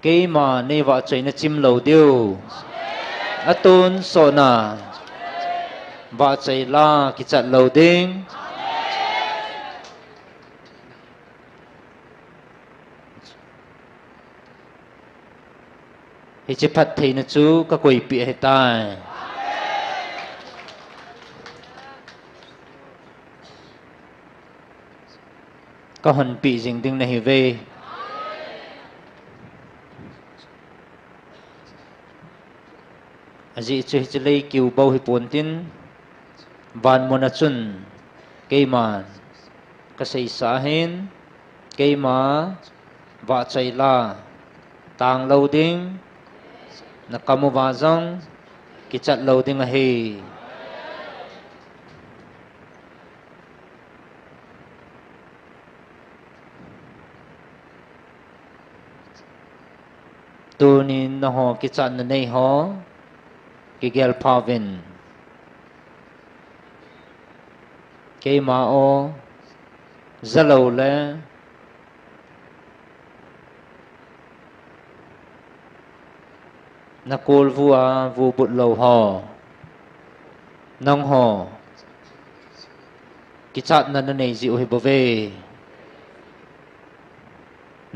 keima neivahchoi nachim lou diu, atonsotna vahchoi la kichat lou ding. Hiche phattheina chu kakoipeh ahitai. Kahonpeh jing ding nahiuve. Ajeh chu hiche lei kiu bou hipontin, vanmun a chun keiman kaseisa ahin, keima vahchoi la tanglou ding, nakam uva jong kichat lou ding ahi. Tunin nangho kichatna neiho kigelpha uvin, keima o jalou le nakolvu a vubut lou ho, nangho kichatna nanei jiu hibouve.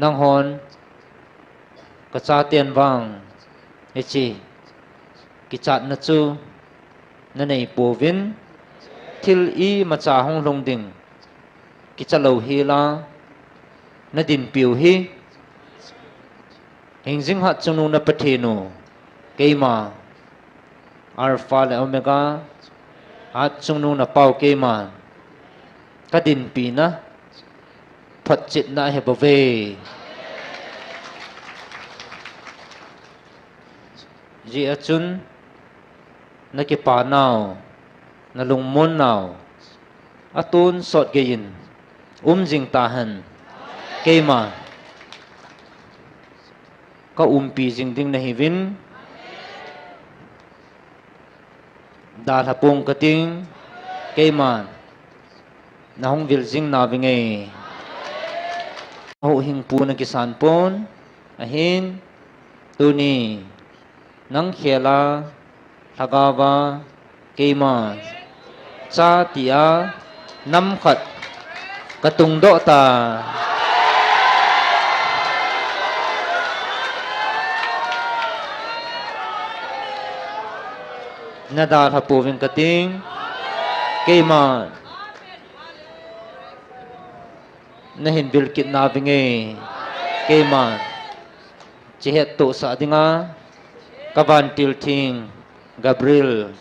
Nanghon kachaten vang hiche kichatna chu naneipouvin, thil imacha hung lhung ding kichalou hela, nadinpiu hi, hingjing hatchungnung na Pathen u, keima Alpha le Omega, hatchungnung na Pau keima, kadinpina, photchetna ahibouve. Hijeh a chun, nakipanau, nalungmonnau, atonsot geiyin, umjing tahen, keima, kaumpi jing ding nahiuvin, dalha ponge kating, keima, nahung vil jing nauvinge. Huhhingpu nakisan pon, ahin, tuni, nang khela, lhagaova, keima, cha tia, nam khat, katungdoh ta. Nadalha pouving kating, keima, nahin vil kit nauvinge, keima, chehet tohsah dinga, kavantil theng, Gabriel,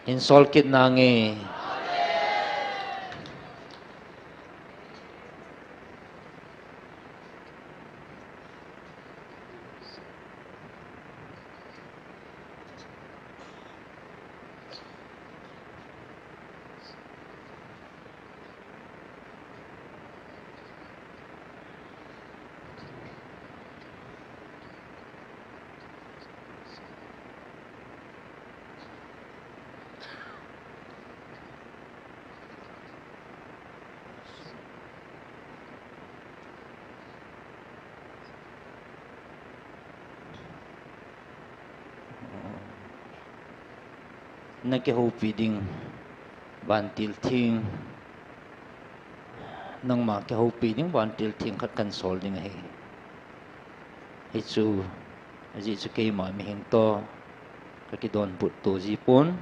hinsol kit nange. Nakihoupi ding, vantil theng, nangma kihoupi ding vantil theng khat kahinsol ding ahi. Hichu, ajeh chu keima mihem toh, kakidonbut to jipon,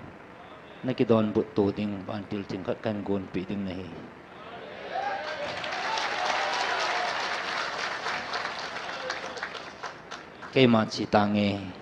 nakidonbut to ding vantil theng khat kahin gonpeh ding nahi. Keima chetange.